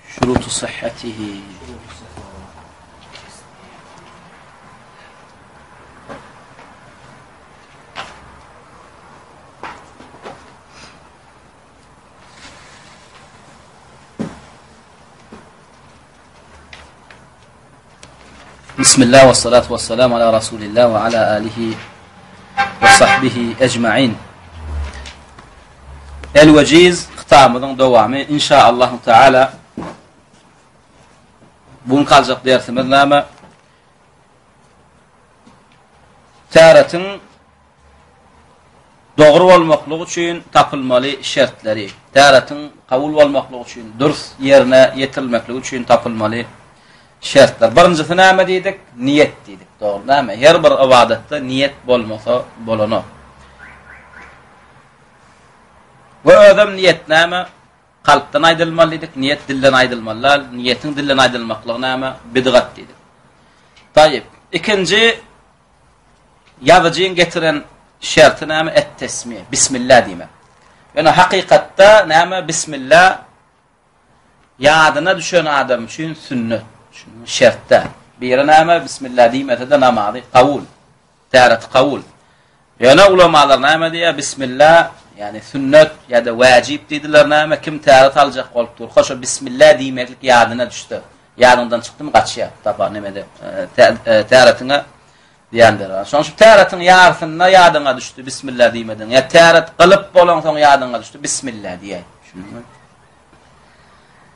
Şurutu sıhhatihi. Bismillah ve salatu ve selamu ala Resulillah ve ala alihi ve sahbihi ecma'in. El Veciz kitabymyzyň dowamy inşaallahu taala bu gün kaljak dersimiz näme? Täretiň Dogry bolmaklygy üçin tapylmaly şertleri, täretiň kabul bolmaklygy üçin, dürs ýerine ýetirilmekligi üçin tapylmaly şertler. Birinjisi näme diýdik? Niýet diýdik. Dogry näme? Her bir ybadatda niýet bolmasa bolanok. We özem niýet näme? Kalpdan aýdylmaly diýdik, niýet dilden aýdylmaly däl. Niýetiň dilden aýdylmaklygy näme? Bidgat diýdik. Taýyp. Ikinji Ýazyjyň getiren şerti näme? Et-tesmiye, bismillah diýmek. Ýöne hakykatda näme? Bismillah ýadyna düşen adam üçin sünnet, şert däl. Biri näme? Bismillah diýmese-de namazy kabul, täreti kabul. Ýöne ulamalar näme diýýär? Bismillah, ýagny sünnet ýa-da wajib diýdiler näme? Kim täret aljak bolup durka şo bismillah diýmeklik ýadyna düşse, Ýadyňdan çykdymy gaçýar. Tapa nemede täretiňe zyýan berer. Şonuň üçin täretiň ýarysynda ýadyňa düşdi, bismillah diýmediň. Ýa täret gylyp bolaňsoň ýadyňa düşdi, bismillah diýäý. Düşündiňmi?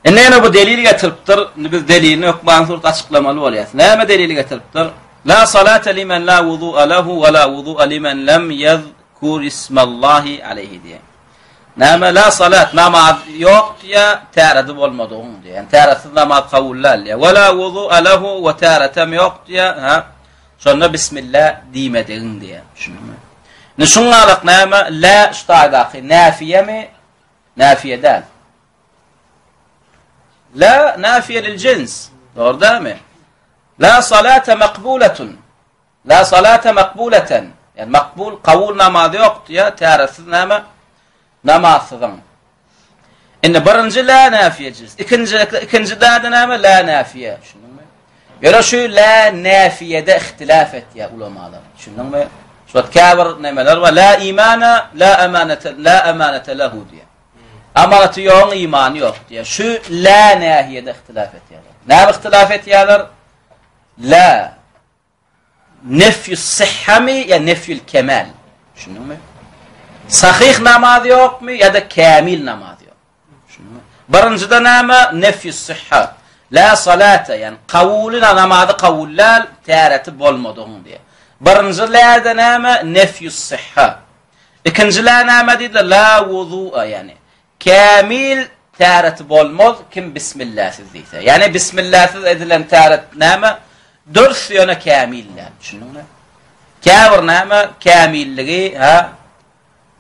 Indi ýene bu delil getiripdir. Indi biz delilini hökman surat açyklamaly bolýar. Näme delil getiripdir? La salata limen la wudu'a lahu we la wudu'a limen lem yezkur ismallahi aleyhi diýär. Näme la salat namaz ýok diýä täredi bolmadygyň diýä. Ýani täretsiz namaz kabul däl diýä. We la wudu'a lahu we täretem ýok diýä. Ha. Şonda bismillah diýmedigiň diýä. Düşündiňmi? Indi şuň galak näme? La şu taýdaky näfiýemi? Näfiýe däl. La nafiýe lil jins. Dogry dälmi? La salata makbulatun. La salate makbuleten. Ýani makbul, kabul namazy ýok diýýär, täretsiz näme? Namazsyzyň. Indi birinji la nafiýe jins. Ikinji ikinji däde näme? La nafiýe. Düşündiňmi? Ýöne şu la nafiýede ihtilaf etýär ulamalar. Düşündiňmi? Şu wagt käbir nemeler bar. La imana, la amanete, la amanete lehu diýýär. Amanaty ýoguň imany ýok diýýär. Şu la nahiýede ihtilaf etýärler. Näme ihtilaf etýärler? La Nefýus syhhamy ýa nefýul kemal? Düşündiňmi? Sahyh namaz ýokmy ýa-da kämil namaz ýok? Düşündiňmi? Birinjide näme? Nefýus syhha. La salata, ýani kabuly namazy kabul däl, täreti bolmadygyň diýe. Birinji läde näme? Nefýus syhha. Ikinji lä näme diýdiler? La wudu'a, ýani Kämil täreti bolmaz kim bismilläsiz diýse. Ýagny bismilläsiz edilen täret näme? Dürs ýöne kämil däl. Düşündiňmi? Käbir näme kämilligi, ha,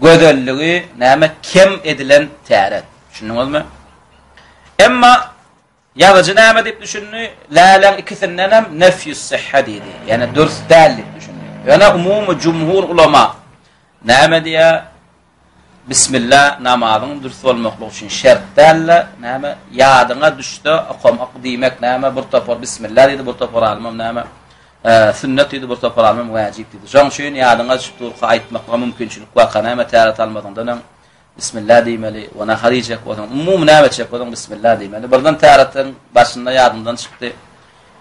gözelligi näme kem edilen täret. Düşündiňizmi? Emma Ýazyjy näme diýip düşündi? Läläň ikisindenem nefýus syhha diýdi. Ýagny dürs däl diýip düşündi. Ýöne umumy jumhur ulama näme diýýär? Bismillah namazyň dürs bolmaklygy üçin şert däl-de, näme ýadyňa düşse okamak diýmek näme bir topar bismillah diýdi, bir topar alymam näme sünnet diýdi, bir topar alymam wajyp diýdi. Şonuň üçin ýadyňa düşüp durka aýtmaklyga mümkinçilik barka näme täret almazyňdan öň Bismillah diýmeli we nahar iýjek bolsaň, umumy näme etjek bolsaň bismillah diýmeli. Birden täretiň başynda ýadyňdan çykdy,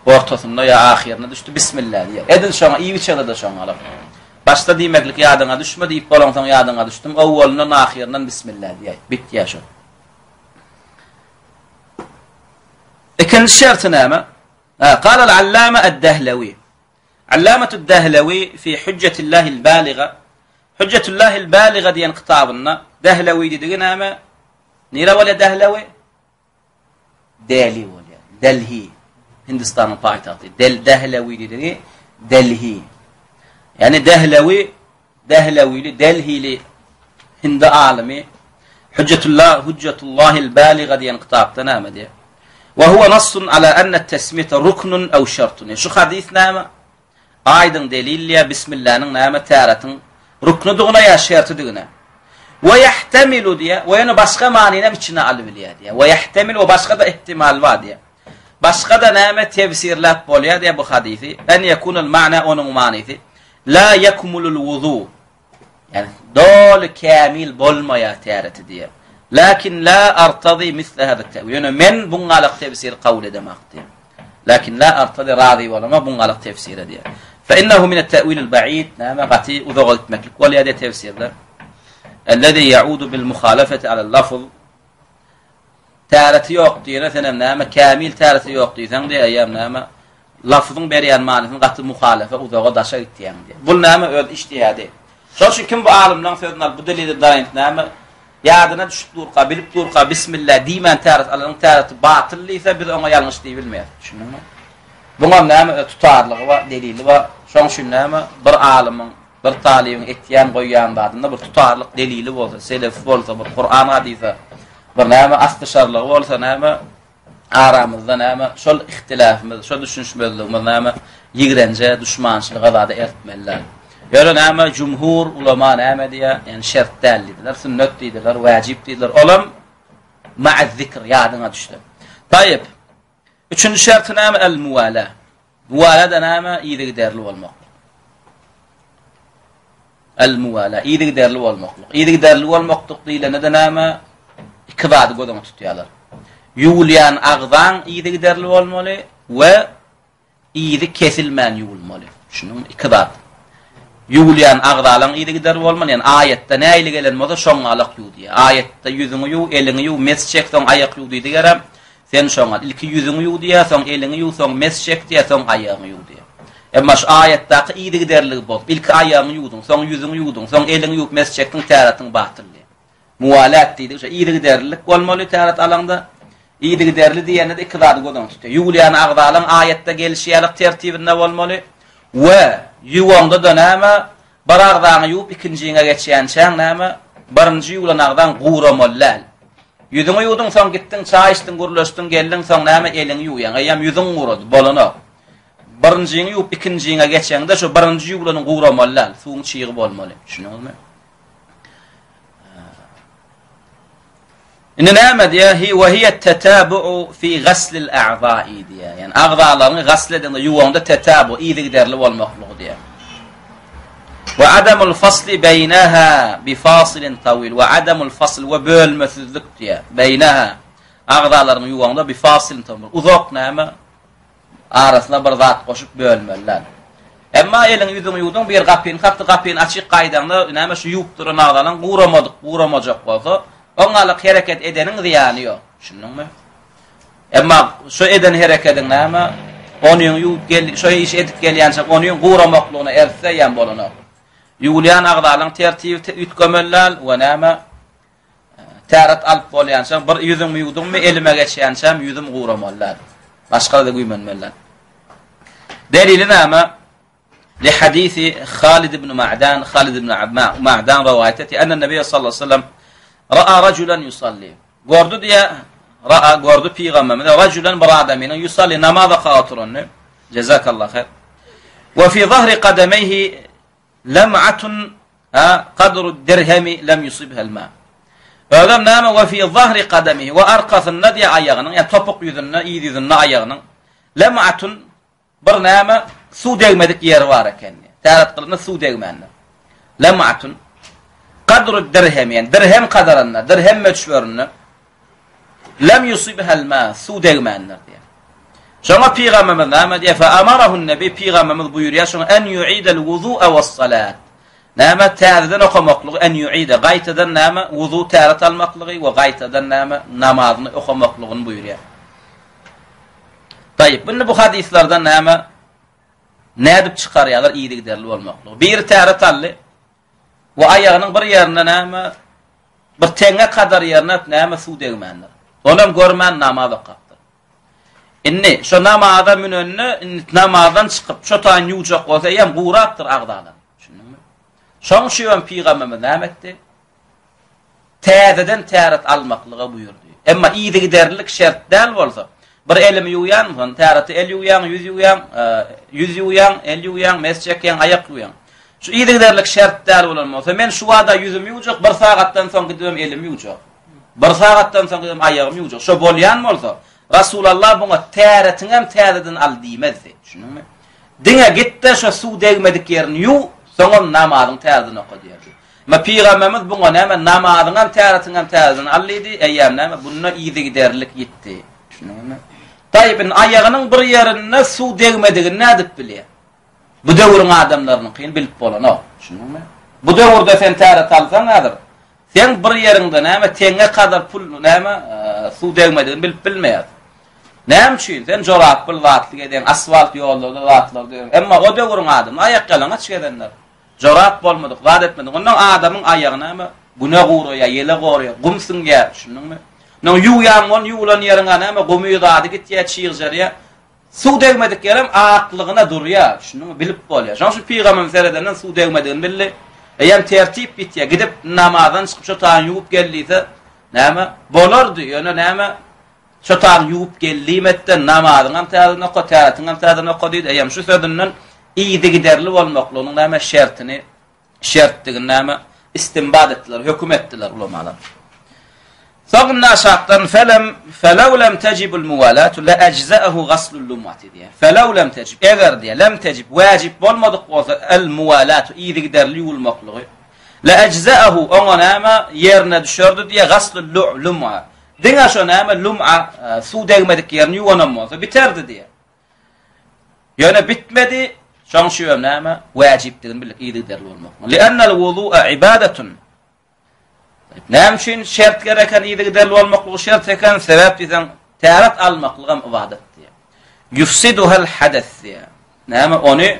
ortasynda ýa ahyrynda düşdi, bismillah diýer. Edil şoňa iýip-içende-de şoňa alyp. Başda diýmeklik ýadyňa düşmedi, iýip bolaňsoň ýadyňa düşdüm, owwalyndan ahyryndan bismillah diýäý. Bitýär şo. Ikinji şerti näme? Galal Allama ad-Dehlewi. Allamatud Dehlewi fi Hüjjetillahil Baliga Hüjjetullahil Baliga diýen kitabynda Dehlewi diýdigi näme? Nire bolýar Dehlewi? Deli bolýar. Delhi. Hindistanyň paýtagty. Del Dehlewi diýdigi Delhi. Ýani Dehlewi Dehlewili, Delhili hindi alymy Hüjjetullah Hüjjetullahil Baliga diýen kitapda näme diýýär? Wa huwa nassun ala anna tesmiyete ruknun aw şartun. Şu hadys näme? Aýdyň delil diýýär, Bismillanyň näme täretiň ruknudygyna ýa şertidigine. We ýahtemilu diýýär, we ýene başga manyny hem içine alyp bilýär diýýär. We ýahtemilu we başga-da ihtimal bar diýýär. Başga-da näme tefsirläp bolýar diýýär bu hadysy. En ýekunal ma'na onuň manysy. La ýekmulul wuzu. Ýani doly kämil bolmaýar täreti diýýär. Lakin la artazi misle hada tewil. Ýöne men buňňalak tefsiri kabul edemak diýýär. Lakin la artazi razy bolama buňňalak tefsire diýýär. Fe innehu min et-tewilil ba'id. Näme gaty uzaga gitmeklik bolýar diýýär tefsirde. Ellezi yaudu bil muhalafati alal lafz. Täreti ýok diýene senem näme kämil täreti ýok diýseň diýe eýýäm näme lafzyň berýän manysyny gaty muhalefe uzaga daşa gitýäň diýe. Bul näme öz ijtihady. Şol üçin kim bu alymlaň sözüni alyp bu delile daýanyp näme ýadyna düşüp durka bilip durka bismillah diýmän täret alanyň täreti batyl diýse biz oňa ýalňyş diýip bilmeýäs. Düşündiňmi? Buňam näme öz tutarlygy bar, delili bar. Şoň üçin näme bir alymyň Bir talybyň etýän goýýan zadynda bir tutarlyk delili bolsa, selef bolsa, bir Kuran hadysa, bir näme astyşarlygy bolsa näme aramyzda näme şol ihtilafymyz, şol düşünişmezligimiz näme ýigrenje, duşmançylyga zada ertmeliler. Ýöne näme jumhur ulama näme diýýär? Ýani şert däl diýdiler, sünnet diýdiler, wajib diýdiler. Olam ma'az zikr ýadyňa düşse. Taýyp. Üçünji şerti näme? El-muwala. Muwala-da näme? Yzygiderli bolmaklyk. El-muwala, yzygiderli bolmaklyk. Yzygiderli bolmaklyk diýlende-de näme? Iki zady göz öňünde tutýarlar. Ýuwulýan agzaň yzygiderli bolmaly we yzy kesilmän ýuwulmaly. Düşündiňmi? Iki zat. Ýuwulýan agzalaň yzygiderli bolmaly, ýagny aýatda nähili gelen bolsa şoňňalak ýuw diýýär. Aýatda ýüzüňi ýuw, eliňi ýuw, mes çek, soň aýak ýuw diýdigerem, Sen şoňa, ilki ýüzüňi ýuw diýýär, soň eliňi ýuw, soň mes çek diýýär, soň aýagyňy ýuw diýýär. Emma şu aýatdaky yzygiderligi bozup, ilki aýagyňy ýuwduň, soň ýüzüňi ýuwduň, soň eliňi ýuwup mes çekdiň, täretiň batyl diýýär. Muwalat diýdik, şo yzygiderlilik bolmaly täret alaňda. Yzygiderli diýende-de iki zady göz öňünde tutýar. Ýuwulýan agzalaň aýatda gelşi ýaly tertibinde bolmaly we ýuwaňda-da näme, bir agzaňy ýuwup ikinjiňe geçýänçäň näme, birinji ýuwlan agzaň guramaly däl. Ýüzüňi ýuwduň, soň gitdiň, çaý içdiň, gürleşdiň, geldiň, soň näme, eliňi ýuwýaň. Eýýäm ýüzüň gurady, bolanok. Birinjiňi ýuwup, ikinjiňe geçeňde, şo birinji ýuwlanyň guramaly däl, suwuň çygy bolmaly. Düşündiňizmi? Indi näme diýýär? Hi we hiýe tetabu'u fi gaslil a'za'i diýýär. Ýani agzalaryňy gasl edeňde, ýuwaňda tetabu, yzygiderli bolmaklygy diýýär. We adamul fasli beýnaha bi fasilin tawil we adamul fasl we bölmesizlik diýýär. Beýnaha agzalaryňy ýuwaňda bi fasilin tawil. Uzak näme? Arasyna bir zat goşup bölmeli däl. Emma eliňi ýüzüňi ýuwduň, bir gapyny kakdy, gapyny açyk gaýdaňda näme şu ýuwup duran agzalaň guramadyk, guramajak bolsa, oňalyk hereket edeniň zyýany ýok. Düşündiňmi? Emma şu eden herekediň näme? Onyň ýuwup gel, şo işi edip gelýänçä onyň guramaklygyna ertse ýam bolanok. Ýuwulýan agzalaň tertibi üýtgemeli däl we näme? Täret alyp bolýançam, bir ýüzüňi ýuwduňmy, elime geçýänçäm ýüzüm guramaly däl. Başga-da güýmenmeli däl. Delili näme? Li hadisi Halid ibn Ma'dan, Halid ibn Ma'dan rowaýat etdi. Enne Nebi sallallahu aleyhi ve sellem ra'a rajulan yusalli. Gördü diýe, ra'a gördü pygamberimiz rajulan bir adamynyň yusalli namaz okap oturanyny. Jazakallahu haýr. Ve fi zahri kademeyhi Lem'atun kadru dirhemi lem yusibhel ma. Özem näme we fi zahri kademihi we arkasynda diýe aýagynyň, ýa topuk ýüzünde, yz ýüzünde aýagynyň lem'atun bir näme suw degmedik ýeri bar eken. Täret kylanda suw degmändir. Lem'atun kadru dirhemi, ýani dirhem kadarynda, dirhem möçberinde Lem yusibhel ma, suw degmändir diýýär. Şoňa pygamberimiz näme diýýär? Fa amarahun nebi pygamberimiz buýurýar şoňa en yuidel wuzu'a was-salat. Näme täzeden okamaklygy en yuide gaýtadan näme wuzu täret almaklygy we gaýtadan näme namazyny okamaklygyny buýurýar. Taýyp, indi bu hadyslardan näme nädip çykarýarlar yzygiderli bolmaklygy. Biri täret aldy we aýagynyň bir ýerinde näme Bir teňňe kadar ýerine näme suw degmändir. Onam görmän namaz okapdyr. Indi şo namaza münende, indi namazdan çykyp, şo taýyn ýuwjak bolsa, eýýäm gurapdyr agzalary. Düşündiňmi? Şoň üçin hem pygamberimiz näme etdi? Täzeden täret almaklyga buýurdy. Emma yzygiderlilik şert däl bolsa, bir elimi ýuwýan, täreti el ýuwýaň, ýüz ýuwýaň, e, ýüz ýuwýaň, el ýuwýaň, mes çekýäň, aýak ýuwýaň. Şu yzygiderlik şert däl bolan bolsa, men şu wada ýüzümi ýuwjak, bir sagatdan soň gidibem elimi ýuwjak. Bir sagatdan soň gidibem aýagymy ýuwjak. Şo bolýan bolsa, Rasulallah buňa täretiňem täzeden al diýmezdi. Düşündiňmi? Diňe git-de şo suw degmedik ýerini ýuw, soňam namazyňy täzeden oka diýerdi. Emma pygamberimiz buňa näme, namazyňam, täretiňem täzeden al diýdi, eýýäm näme, bunda yzygiderlilik ýitdi. Düşündiňmi? Taýyp, indi aýagynyň bir ýerinde suw degmedigini nädip bilýär? Bu döwrüň adamlarynyňkyny bilip bolanok. Düşündiňmi? Bu döwürde sen täret alsaň häzir, seň bir ýeriňde näme teňňe kadar pul näme suw degmedigini bilip bilmeýär. Näme üçin? Sen joraply zatly gezeň, asfalt ýollarda zatlarda ýörüň. Emma o döwrüň adamy aýak ýalaňaç gezenler. Jorap bolmadyk, zat etmedik. Ondan adamyň aýagy näme? Güne guraýar, ýele goraýar, gum siňýär, düşündiňmi? Ondan ýuwýaň, ony ýuwlan ýeriňe näme gumy zady gitýär, çygjarýar. Suw degmedik ýerem aklygyna durýar, düşündiňmi? Bilip bolýar. Şonuň üçin pygamberimiz seredenden suw degmedigini bildi. Eýýäm tertip bitýär. Gidip namazdan çykyp şo taýyny ýuwup gel diýse, näme? Bolardy, ýöne näme? Şo taýyny ýuwup gel diýmekden namazyňam täzeden oka, täretiňem täzeden oka diýdi. Eýýäm şu sözünden yzygiderli bolmaklygynyň näme şertini şertdigini näme istinbat etdiler, höküm etdiler ulamalar. Soňunda aşakdan felem felew lem tejibul muwalatu la ejza'ahu gaslul lumati diýär. Felew lem tejib eger diýär, lem tejib wajib bolmadyk bolsa el muwalatu yzygiderli ýuwulmaklygy la ejza'ahu oňa näme ýerine düşerdi diýär gaslul lum'a. Diňe şo näme lum'a e, suw degmedik ýerini ýuwanam bolsa biterdi diýär. Ýöne bitmedi, şoň üçin näme? Wajibdigini bildik, yzygiderli bolmak. Li'annal wudu'a ibadatun. Näme üçin şert gerek eken yzygiderli bolmaklygy şert eken? Sebäp diýseň, täret almaklyk hem ybadat diýär. Yufsiduhal hadas diýär. Näme ony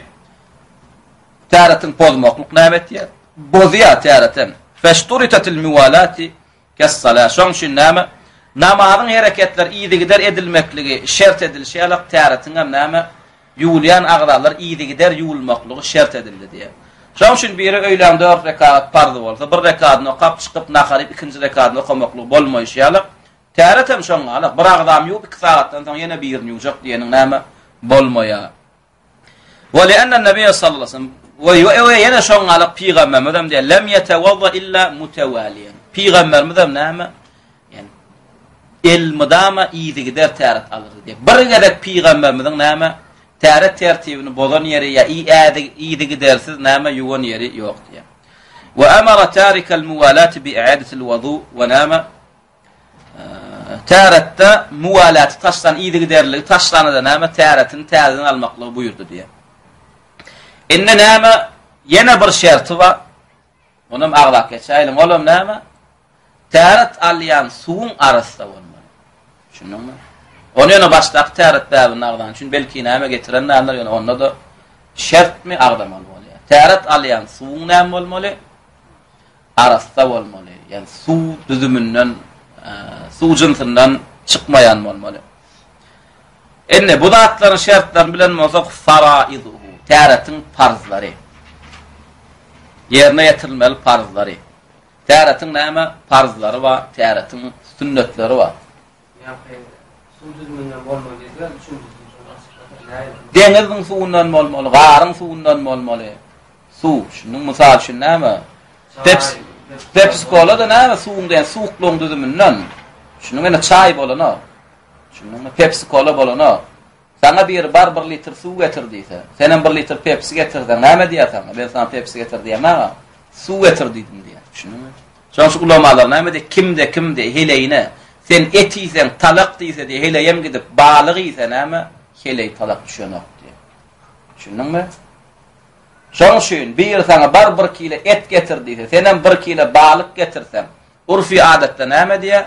täretiň pozmaklyk näme etýär? Bozýar täretem. Feşturitatil muwalati Kes-salah. Şoň üçin näme? Namazyň hereketleri yzygider edilmekligi şert edilişi ýaly, täretiň hem näme? Ýuwulýan agzalar yzygider ýuwulmaklygy şert edildi diýýär. Şoň üçin biri öýläň dört rekagat parzy bolsa, bir rekadyny okap, çykyp nahar iýip, ikinji rekadyny okamaklygy bolmaýşy ýaly, täret hem şoň ýaly, bir agzamy ýuwup, iki sagatdan soň ýene birini ýuwjak diýeniň näme? Bolmaýar. Ve li'enne Nebiye sallallahu aleyhi ve sellem ve ýene şoň ýaly pygamberimiz hem diýär, lem yetewazza illa mutawaliyan. Pygamberimiz hem näme? Ýani elmydama yzygider täret alyrdy diýär. Bir gezek pygamberimiziň näme? Täret tertibini bozan ýeri ýa yzygidersiz näme ýuwan ýeri ýok diýär. Ve amara tarikal muwalati bi i'adatil wudu we näme? Täretde muwalaty taşlan, yzygiderliligi taşlanyda näme täretini täzeden almaklygy buýurdy diýýär. Indi näme ýene bir şerti bar. Onam agzap geçäýeliň. Olam näme? Täret alýan suwuň arassa bolmaly. Düşündiňmi? Ony ýöne başdaky täret bäbinde agzan üçin belki näme getiren däldir, ýöne onda-da şertmi agzamaly bolýar. Täret alýan suwuň näme bolmaly? arassa bolmaly, ýagny suw düzüminden, suw jynsyndan çykmaýan bolmaly. Indi bu zatlaryň şertlerini bilen bolsak, faraizuhu, täretiň parzlary. Ýerine ýetirilmeli parzlary. Täretiň näme parzlary bar, täretiň sünnetleri bar. Deňiziň suwundan bolmaly, garyň suwundan bolmaly. Suw, şunuň mysal üçin näme? Peps, Pepsi kola da näme suwuň diýen suwuklygyň düzüminden. Şunuň ýene çaý bolanok. Şunuň Pepsi kola bolanok. Saňa biri bar bir litr suw getir diýse, senem bir litr Pepsi getirseň, näme diýer saňa? Men saňa Pepsi getir diýemä. Suw getir diýdim diýer. Düşündiňmi? Şonuň üçin ulamalar näme diýer? Kimde kim diýer, heleýine sen et iýseň talak diýse diýer, heleýem gidip balyk iýse näme? Heleý talak düşenok diýer. Düşündiňmi? Şonuň üçin biri saňa bar bir kile et getir diýse, senem bir kile balyk getirseň, urfy adatda näme diýer?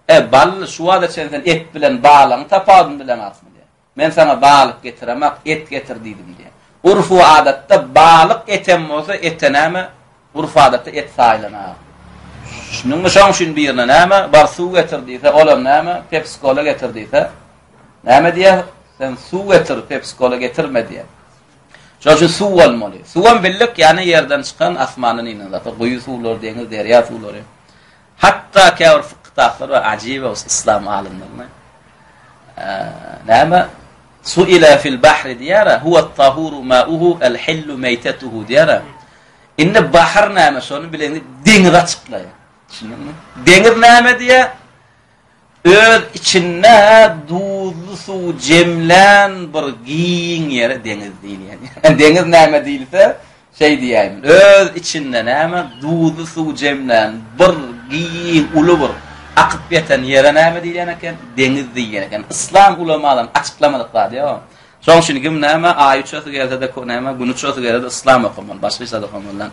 E, bally, şu wagta çenli sen et bilen balygyň tapawudyny bileňakmy diýýär. Men saňa balyk getiremak, et getir diýdim diýýär. Urf-u adatda balyk etem bolsa, ete näme? Urf-adatda et saýlanar. Düşündiňmi? Şoň üçin birine näme? Bar suw getir diýse, olam näme? Pepsi-kola getir diýse, näme diýýär? Sen suw getir, pepsi-kola getirme diýýär. Şoň üçin suw bolmaly. Suwam bildik, ýagny ýerden çykan, asmandan inen zatlar, guýy suwlary, deňiz, derýa suwlary. Hatda käbir fykh kitaplar bar, ajyp yslam alymlaryny. Näme? Suila fil bahri diýär, huwa tahuru ma'uhu al-hillu maytatuhu diýär. Indi bahr näme, şony bileňde deňiz açyklaýar. Düşündiňmi? Deňiz näme diýýär? Öz içinde duzly suw jemlän bir giň ýere deňiz diýilýär. Deňiz näme diýilse, şeý diýäýmeli. Öz içinde näme duzly suw jemlän bir giň, uly bir akyp ýeten ýere näme diýilýän eken? Deňiz diýilýän eken. Yslam ulamalaryň açyklamadyk zady ýok. Şoň üçin kim näme aý uçasy gelse-de, näme gün uçasy gelse-de yslam okamaly, başga hiç zat okamaly däl.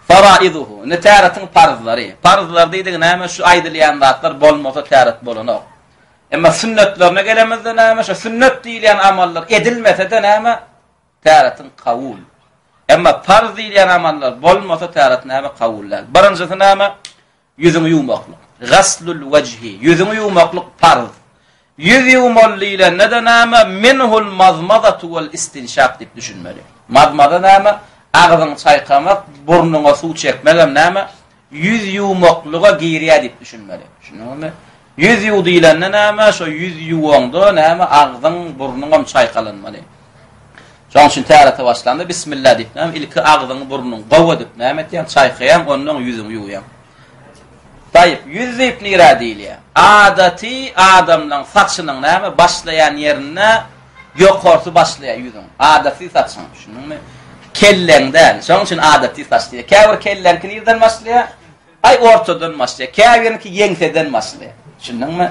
Faraizuhu. Indi täretiň parzlary. Parzlar diýdigi näme? Şu aýdylýan zatlar bolmasa täret bolanok. Emma sünnetlerine gelemizde näme? Şu sünnet diýilýän amallar edilmese-de näme? Täretiň kabul. Emma parz diýilýän amallar bolmasa täret näme? Kabul däl. Birinjisi näme? Ýüzüňi ýuwmaklyk. Gaslul wejhi. Ýüzüňi ýuwmaklyk parz. Ýüz ýuwmaly diýlende-de näme? Minhul mazmazatu wal istinşak diýip düşünmeli. Mazmaza näme? Agzyňy çaýkamak, burnuňa suw çekmegem näme? Ýüz ýuwmaklyga girýär diýip düşünmeli. Düşündiňizmi? Ýüz ýuw diýlende näme? Şo ýüz ýuwaňda näme? Agzyň, burnuňam çaýkalanmaly. Şonuň üçin tärete başlanda Bismillah diýip näme? Ilki agzyňy, burnuňy gowy edip näme etýäň? Çaýkaýaň, ondan ýüzüňi ýuwýaň. Taýyp, ýüz diýip nirä diýilýär? Adaty adamlaň saçynyň näme başlaýan ýerinde ýokarsy başlaýar ýüzüň. Adaty saçyň, düşündiňmi? Kelleň däl. Şonuň üçin adaty saç diýilýär. Käbir kelleňki nirden başlaýar? Aý ortadan başlaýar. Käbiriniňki ýeňseden başlaýar. Düşündiňmi?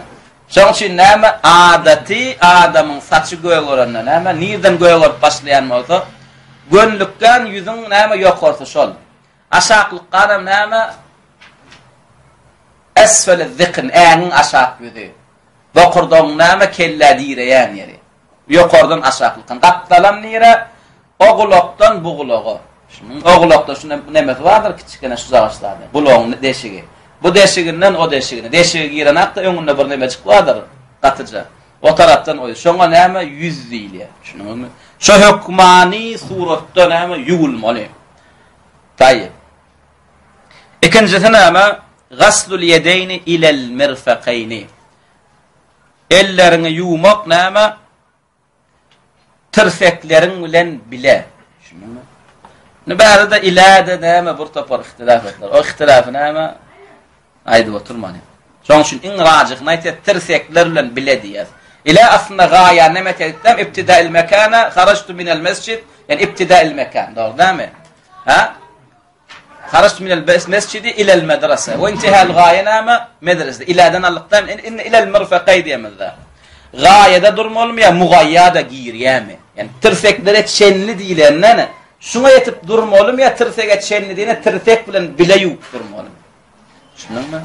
Şonuň üçin näme adaty adamyň saçy gögerende näme nirden gögerip başlaýan bolsa gönlükden ýüzüň näme ýokarsy şol. Aşaklykdanam näme esfeli zikn äňiň aşak ýüzi. Bokurdagyň näme kellä direýän ýeri. Ýokardan aşaklykdan. Gapdalam nire? O gulakdan bu gulaga. Şunuň o gulakda şu nemesi bardyr kiçikene şu zagaç zady. Gulagyň deşigi. Bu deşiginden o deşigine. Deşige giren hakda öňünde bir nemejik bardyr gatyja. O tarapdan o. Şoňa näme ýüz diýilýär. Düşündiňizmi? Şo hökmany suratda näme ýuwulmaly. Taýyp. Ikinjisi näme? Gaslul ýedeýni ilel mirfekeýni. Elleriňi ýuwmak näme? Tirsekleriň bilen bile. Düşündiňmi? Indi bärde ilä-de näme bir topar ihtilaf etdiler. O ihtilafy näme? Aýdyp oturmany. Şonuň üçin iň rajyhyny aýtýar, tirsekler bilen bile diýýär. Ilä aslynda gaýa näme etýär? Ibtida'il mekana, harajtu minel mesjid, ýani ibtida'il mekan, dogry dälmi? Ha? Haraçtu minel mesjidi ilel medrese. We intihal gaýa näme? Medrese. Iladen alykdan indi ilel mirfekeý diýemizde. Gaýada durmalymy ýa mugaýýada girýärmi? Ýani tirseklere çenli diýlenden şuňa ýetip durmalymy ýa tirsege çenli diýene tirsek bilen bile ýuwup durmalymy? Düşündiňmi?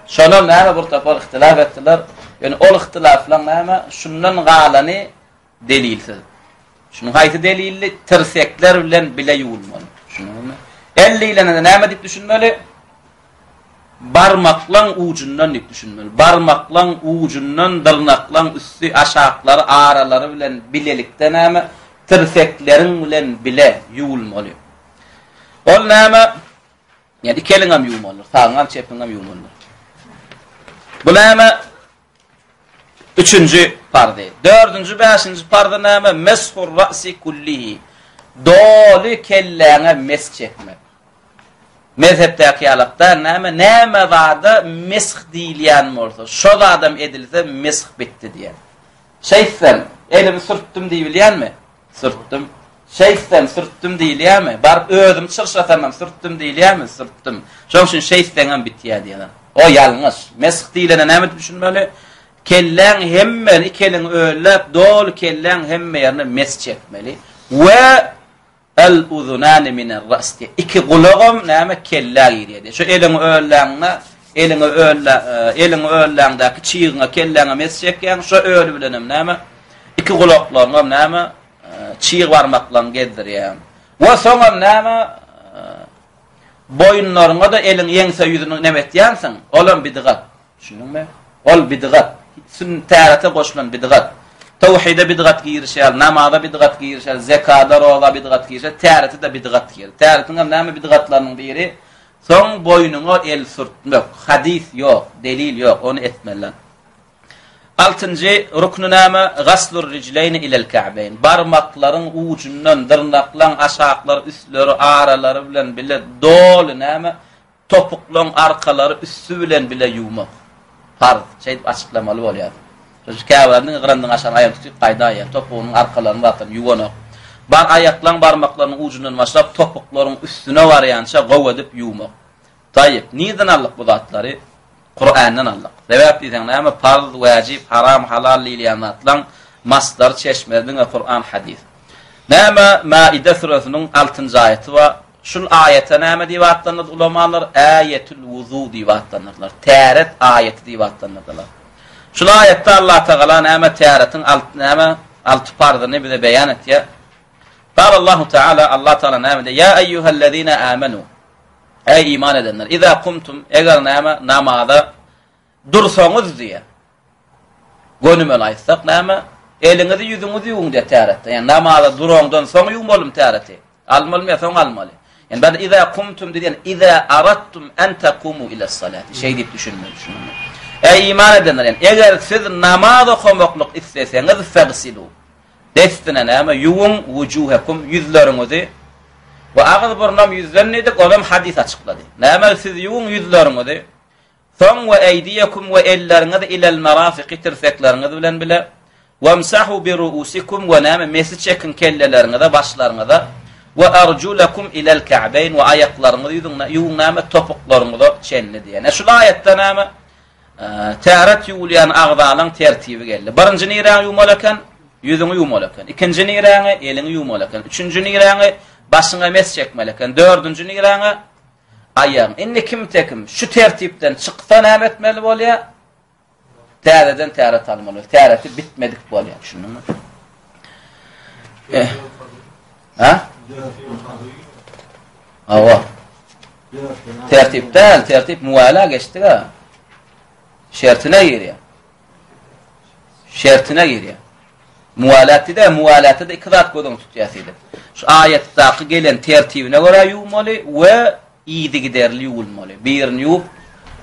Şonam näme bir topar ihtilaf etdiler. Ýöne ol ihtilaflaň näme? Şundan galany Delilsiz. Şunuň haýsy delilli? Tirsekler bilen bile ýuwulmaly. Düşündiňizmi? El diýlende näme diýip düşünmeli? Barmaklaň ujundan diýip düşünmeli. Barmaklaň ujundan dyrnaklaň üsti, aşaklary, aralary bilen bilelikde näme? Tirsekleriň bilen bile ýuwulmaly. Ol näme? Ýani iki eliňem ýuwmalydyr, sagyňam, çepiňem ýuwmalydyr. Bu näme? Üçünji parzy. Dördünji, bäşinji parzy näme? Meshur ra'si kullihi. Doly kelläňe mesh çekmek. Mezhepdäki ýalak däl, näme? Näme zada mesh diýilýän bolsa, şo zadam edilse mesh bitdi diýen. Şeýtsem, elimi sürtdüm diýibilýänmi? Sürtdüm. Şeýtsem, sürtdüm diýilýärmi? Baryp özüm çyrşasamam sürtdüm diýilýärmi? Sürtdüm. Şonuň üçin şeýtseňem bitýär diýýärler. O ýalňyş. Mesh diýlene näme diýip düşünmeli? Kelläň hemme, iki eliňi ölläp, doly kelläň hemme ýerine mesh çekmeli. We el uzunani miner ras diýýär. Iki gulagam näme kellä girýär diýýär. Şu eliňi ölläňde, eliňi öllä, eliňi ölläňdäki çygyňa, kelläňe mesh çekýäň, şo öli bilenem näme? Iki gulaklaryňam näme, çyg barmaklaryňy gezdirýäň. We soňam näme, boýunlaryňa-da eliň ýeňse ýüzüni neme etýänsiň, olam bidgat. Düşündiňmi? Ol bidgat. Sün tärete goşulan bidgat. Tawhide bidgat girişýär, namaza bidgat girişýär, zekada, roza bidgat girişýär, tärete-de bidgat girýär. Täretiň hem näme bidgatlarynyň biri? Soň boýnuňa el sürtmek. Hadys ýok, delil ýok, ony etmeliler. Altynjy rukny näme? Gaslur rijleýni ilel ka'beýn. Barmaklaryň ujundan dyrnaklaň aşaklary, üstleri, aralary bilen bile doly näme? Topuklaň arkalary üsti bilen bile ýuwmak. Parz. Şeýdip açyklamaly bolýar. Şonuň üçin käbirler diňe gyrandyň aşagyny aýagyny tutup gaýdaýýar. Topugynyň arkalaryny zaten ýuwanok. Bar aýaklaň barmaklarynyň ujundan başlap topuklaryň üstüne barýança gowy edip ýuwmak. Taýyp, nirden aldyk bu zatlary? Kurandan aldyk. Sebäp diýseň näme? Parz, wajyp, haram, halal diýilýän zatlaň masdary, çeşmesi diňe Kuran, hadys. Näme Maide süresiniň altynjy aýaty bar. Şul aýata näme diýip atlandyrdy ulamalar? Äýetül wuzu diýip atlandyrdylar. Täret aýaty diýip atlandyrdylar. Şul aýatda Allah Tagala näme täretiň alt näme alty parzyny bize beýan etýär. Qala Allahu Teala Allah Teala näme diýýär? Ýa eýýuhellezine amenu. Eý iman edenler, iza kumtum eger näme namaza dursaňyz diýýär. Gönümel aýtsak näme? Eliňizi ýüzüňizi ýuwuň diýýär täretde. Ýani namaza duraňdan soň ýuwmalymy täreti? Almalymy ýa soň almaly? Ýani bärde iza kumtum diýen iza aradtum an taqumu ila salati. Şeý diýip düşünmeli şuny. Eý iman edenler, ýani eger siz namaz okamaklyk isleseňiz fagsilu. Dessine näme ýuwuň wujuhekum ýüzleriňizi we agyz burnam ýüzden diýdik, onam hadys açyklady. Näme siz ýuwuň ýüzleriňizi Soň we eýdiýekum we elleriňizi ilel merafiqi tirsekleriňiz bilen bile, wemsahu bi ruusikum we näme mesi çekiň kelleleriňize, başlaryňyza, we arjulakum ilel ka'beýn we aýaklaryňyzy ýuwuň, ýuwuň näme topuklaryňyza çenli diýen. E şul aýatda näme täret ýuwulýan agzalaň tertibi geldi. Birinji niräňi ýuwmaly eken? Ýüzüňi ýuwmaly eken. Ikinji niräňi? Eliňi ýuwmaly eken. Üçünji niräňi? Başyňa mes çekmeli eken. Dördünji niräňi? Aýagyň. Indi kimde-kim şu tertipden çyksa näme etmeli bolýar? Täzeden täret almaly. Täreti bitmedik bolýar. Düşündiňmi? Eh. Ha? Awa. Tertip däl, tertip muwala geçdik-ä. Şertine girýär. Şertine girýär. Muwalat diýdi, muwalatda iki zat göz öňünde tutýar diýdi. Şu aýatdaky gelen tertibine görä ýuwmaly we yzygiderli ýuwulmaly. Birini ýuwup,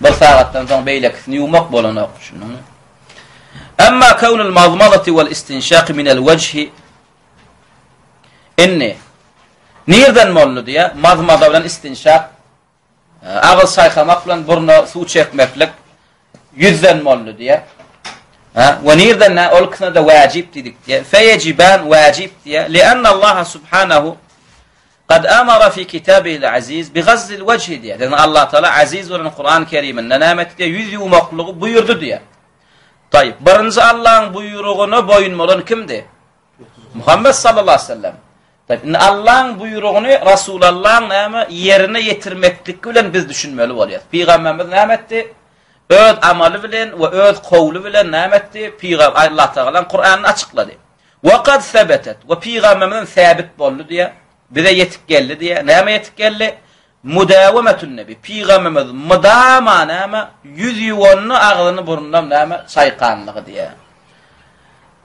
bir sagatdan soň beýlekisini ýuwmak bolanok, düşündiňmi? Emma kawnul mazmadati wal istinşaq min al wejhi Indi nirden boldy diýä? Mazmada bilen istinşaq Agyz çaýkamak bilen burna suw çekmeklik ýüzden boldy diýýär. Ha, we nirden nä ol ikisine-de wajib diýdik diýýär. Feýejiban wajib diýýär. Lianna Allah subhanahu Kad amara fi kitabihil aziz bi gazzil wejhi diýýär. Ýagny Allah Taala aziz bolan Kur'an Keriminde näme etdi diýýär? Ýüz ýuwmaklygy buýurdy diýýär. Taýyp, birinji Allahyň buýrugyna boýun bolan kimdi? Muhammed sallallahu aleyhi ve sellem. Taýyp, indi Allaň buýrugyny Rasulallaň näme ýerine ýetirmeklik bilen biz düşünmeli bolýar. Pygamberimiz näme etdi? Öz amaly bilen we öz kowly bilen näme etdi? Pygamber Allah Tagalaň Kur'anyny açyklady. We kad sebetet we pygamberimiziň säbit boldy diýär. Bize ýetip geldi diýär. Näme ýetip geldi? Mudäwemetün nebi. Pygamberimiz mydama näme? Ýüz ýuwanyny agzyny burnunam näme? Çaýkanlygy diýär.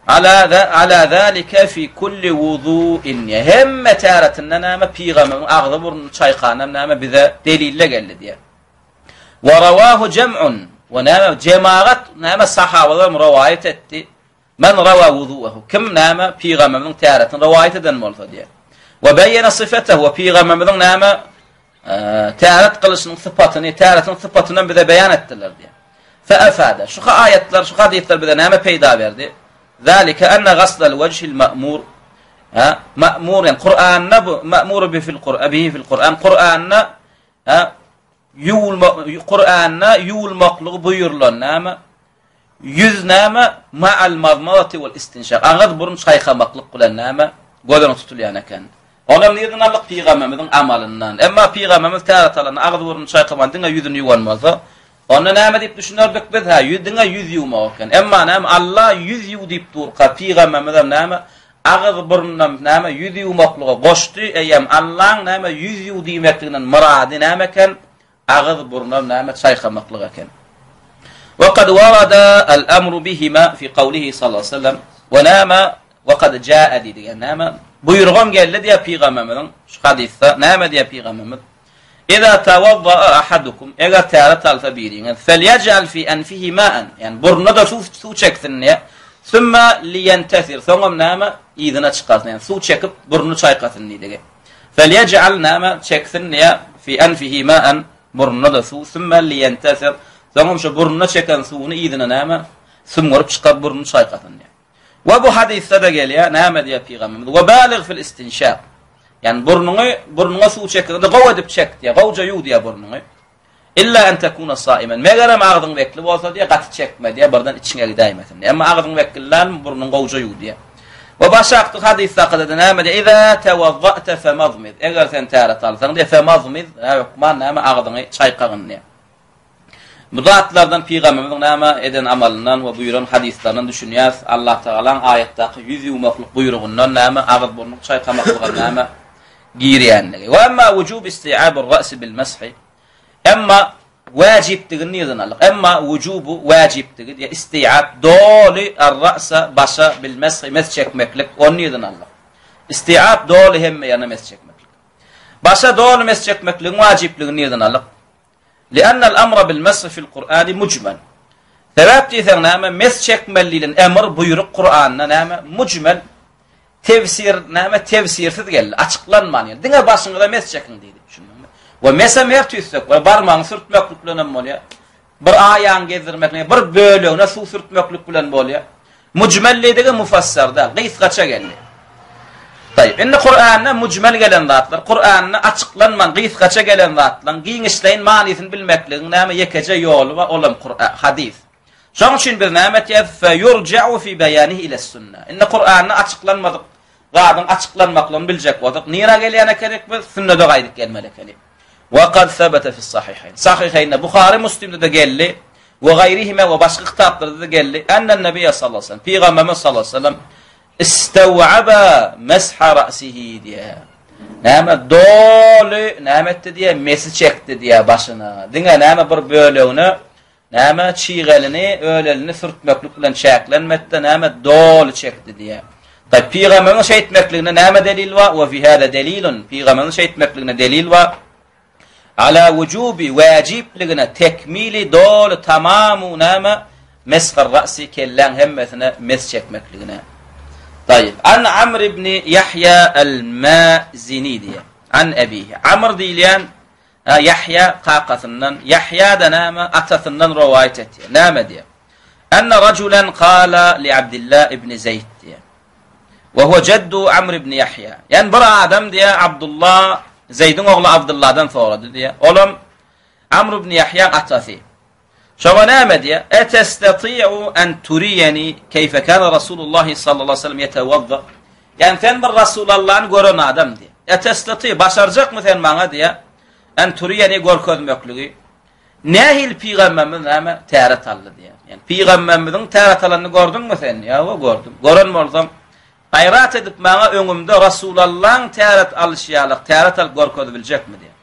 Ala ala zalika fi kulli wudu'in. Hemme täretinde näme pygamberimiň agzy burnuny çaýkanam näme bize delille geldi diýär. Wa rawahu jam'un we näme jemagat näme sahabalar rowaýat etdi. Men rawa wudu'ahu. Kim näme pygamberimiziň täretini rowaýat eden bolsa diýär. We beýene syfetehu we pygamberimiziň näme täret kylyşynyň sypatyny, täretiň sypatyny hem bize beýan etdiler diýär. Fe efade. Şu aýatlar, şu hadyslar bize näme peýda berdi? Zalika enne gaslal wejhil ma'mur. Ha, ma'mur yani Kur'anda bu ma'mur bi fil Kur'an bihi fil Kur'an. Kur'anda ha ýuwulma Kur'anda ýuwulmaklygy buýrulan näme? Ýüz näme? Ma'al mazmadati wal istinşak. Agyz burun çaýkamaklyk bilen näme? Göz öňünde tutulýan eken. Onam nirden aldyk? Pygamberimiziň amalyndan. Emma pygamberimiz täret alanda agyz burnuny çaýkaman diňe ýüzüni ýuwan bolsa, onda näme diýip düşünerdik biz? Hä, ýüz diňe ýüz ýuwmak eken. Emma näme? Allah ýüz ýuw diýip durka, pygamberimizem näme? Agyz burnunam näme? Ýüz ýuwmaklyga goşdy. Eýýäm Allaň näme ýüz ýuw diýmekliginden myrady näme eken? Agyz burnam näme çaýkamaklyk eken. We kad warada al amru bihima fi kawlihi sallallahu aleyhi ve sellem we näme we kad jaa diýdi. Näme? Buýrugam geldi diýär pygamberimiziň şu hadysda. Näme diýär pygamberimiz? Iza tawaddaa ahadukum, eger täret alsa biriňiz, felyej'al fi enfihi ma'an, ýagny burnuna-da suw suw çeksin diýýär. Summa liýentesir, soňam näme? Yzyna çykarsyn, ýagny suw çekip burnuny çaýkasyn diýdigi. Felyej'al näme? Çeksin diýýär, fi enfihi ma'an, burnuna-da suw, summa liýentesir, soňam şu burnuna çeken suwuny yzyna näme? Sümgürip çykaryp burnuny çaýkasyn diýýär. We bu hadysda-da gelýär, näme diýýär pygamberimiz? We balig fil istinşak. Ýagny burnuňy, burnuňa suw çekiňde gowy edip çek diýýär, gowja ýuw diýýär burnuňy. Illa en tekuna saimen. Megerem agzyň bekli bolsa diýýär, gaty çekme diýýär, birden içiňe gidäýmesin diýýär. Emma agzyň bekli dälmi, burnuňy gowja ýuw diýýär. We başakdy hadysdakada näme diýýär? Iza tawazza'ta famazmiz. Eger sen täret alsaň diýýär, famazmiz, hökman näme agzyňy çaýkagyn diýýär. Bu zatlardan Pygamberimiziň näme eden amalyndan we buýran hadyslaryndan düşünýäris. Allatagalaň aýatdaky ýüz ýuwmaklyk buýrugyndan näme agyz-burnuň çaýkamaklyga näme girýänligi. We emma wujub isti'abur ra'si bil meshi. Emma wajipdigini nirden aldyk? Emma wujubu wajipdigi diýe isti'ab doly ar-ra'sa başa bil meshi mes çekmeklik ony nirden aldyk? Isti'ab doly hemme ýerine mes çekmeklik. Başa doly mes çekmekligiň wajipligini nirden aldyk? Li'annel amra bil meshi fil Kur'ani mujmel. Sebäp diýseň näme? Mes çekmeli diýlen emr, buýruk Kur'anda näme? Mujmel. Tefsir näme? Tefsirsiz geldi, açyklanman geldi. Diňe başyňyza mes çekiň diýdi. Düşündiňmi? We mesem her tüýsek we barmagyňy sürtmeklik bilen hem bolýar. Bir aýagyňy gezdirmeklik, bir bölegine suw sürtmeklik bilen bolýar. Mujmel diýdigi mufassar däl, gysgaça geldi. Taýyp. Indi Kur'anda mujmel gelen zatlar, Kur'anda açyklanman gysgaça gelen zatlaryň giňişleýin manysyny bilmekligiň näme ýekeje ýoly bar, olam Kur'an, hadys. Şonuň üçin biz näme etýäris? Fe yurja'u fi beýanihi ile sünne. Indi Kur'anda açyklanmadyk zadyň açyklanmaklygyny biljek bolsak, nirä gelýän ekenik biz? Sünnede gaýdyp gelmeli ekenik. Wa kad sebete fis sahihayn. Sahihaynda Buhary, Muslimde-de geldi. We gaýrihime we başga kitaplarda-da geldi. Ennen Nebiye sallallahu aleyhi ve sellem, Pygamberimiz sallallahu aleyhi ve sellem istew'aba mesha ra'sihi diýe. Näme doly näme etdi diýe, mesi çekdi diýe başyna. Diňe näme bir bölegine Näme çyg elini, öl elini sürtmeklik bilen çäklenmedi-de, näme doly çekdi diýýär. Taý, pygamberiň şeýtmekligine näme delil bar? Wa fi hada delilun. Pygamberiň şeýtmekligine delil bar. Ala wujubi wajibligine tekmili doly tamamu näme meshar ra'si kelläň hemmesine mes çekmekligine. Taý, an Amr ibn Ýahýa al-Mazini diýýär. An abihi. Amr diýilýän Ýahýa kakasyndan, Ýahýa-da näme, atasyndan rowaýat etýär. Näme diýýär? Enne rajulan kala li Abdullah ibn Zeýd diýýär. Wa huwa jaddu Amr ibn Ýahýa. Ýani bir adam diýýär, Abdullah, Zeýdiň ogly Abdullahdan sorady diýýär. Olam Amr ibn Ýahýaň atasy. Şoňa näme diýýär? Etestati'u en turiyeni keýfe kana Rasulullah sallallahu aleyhi ve sellem ýetewazza. Ýani sen bir Rasulallany gören adam diýýär. Etestati başarjakmy sen maňa diýýär. En turiyeni görkezmekligi. Nähili pygamberimiz näme täret aldy diýýär. Ýani pygamberimiziň täret alanyny gördüňmi sen? Ýa gördüm. Gören bolsaň gaýrat edip maňa öňümde Rasulallaň täret alyşy ýaly täret alyp görkezip biljekmi diýýär.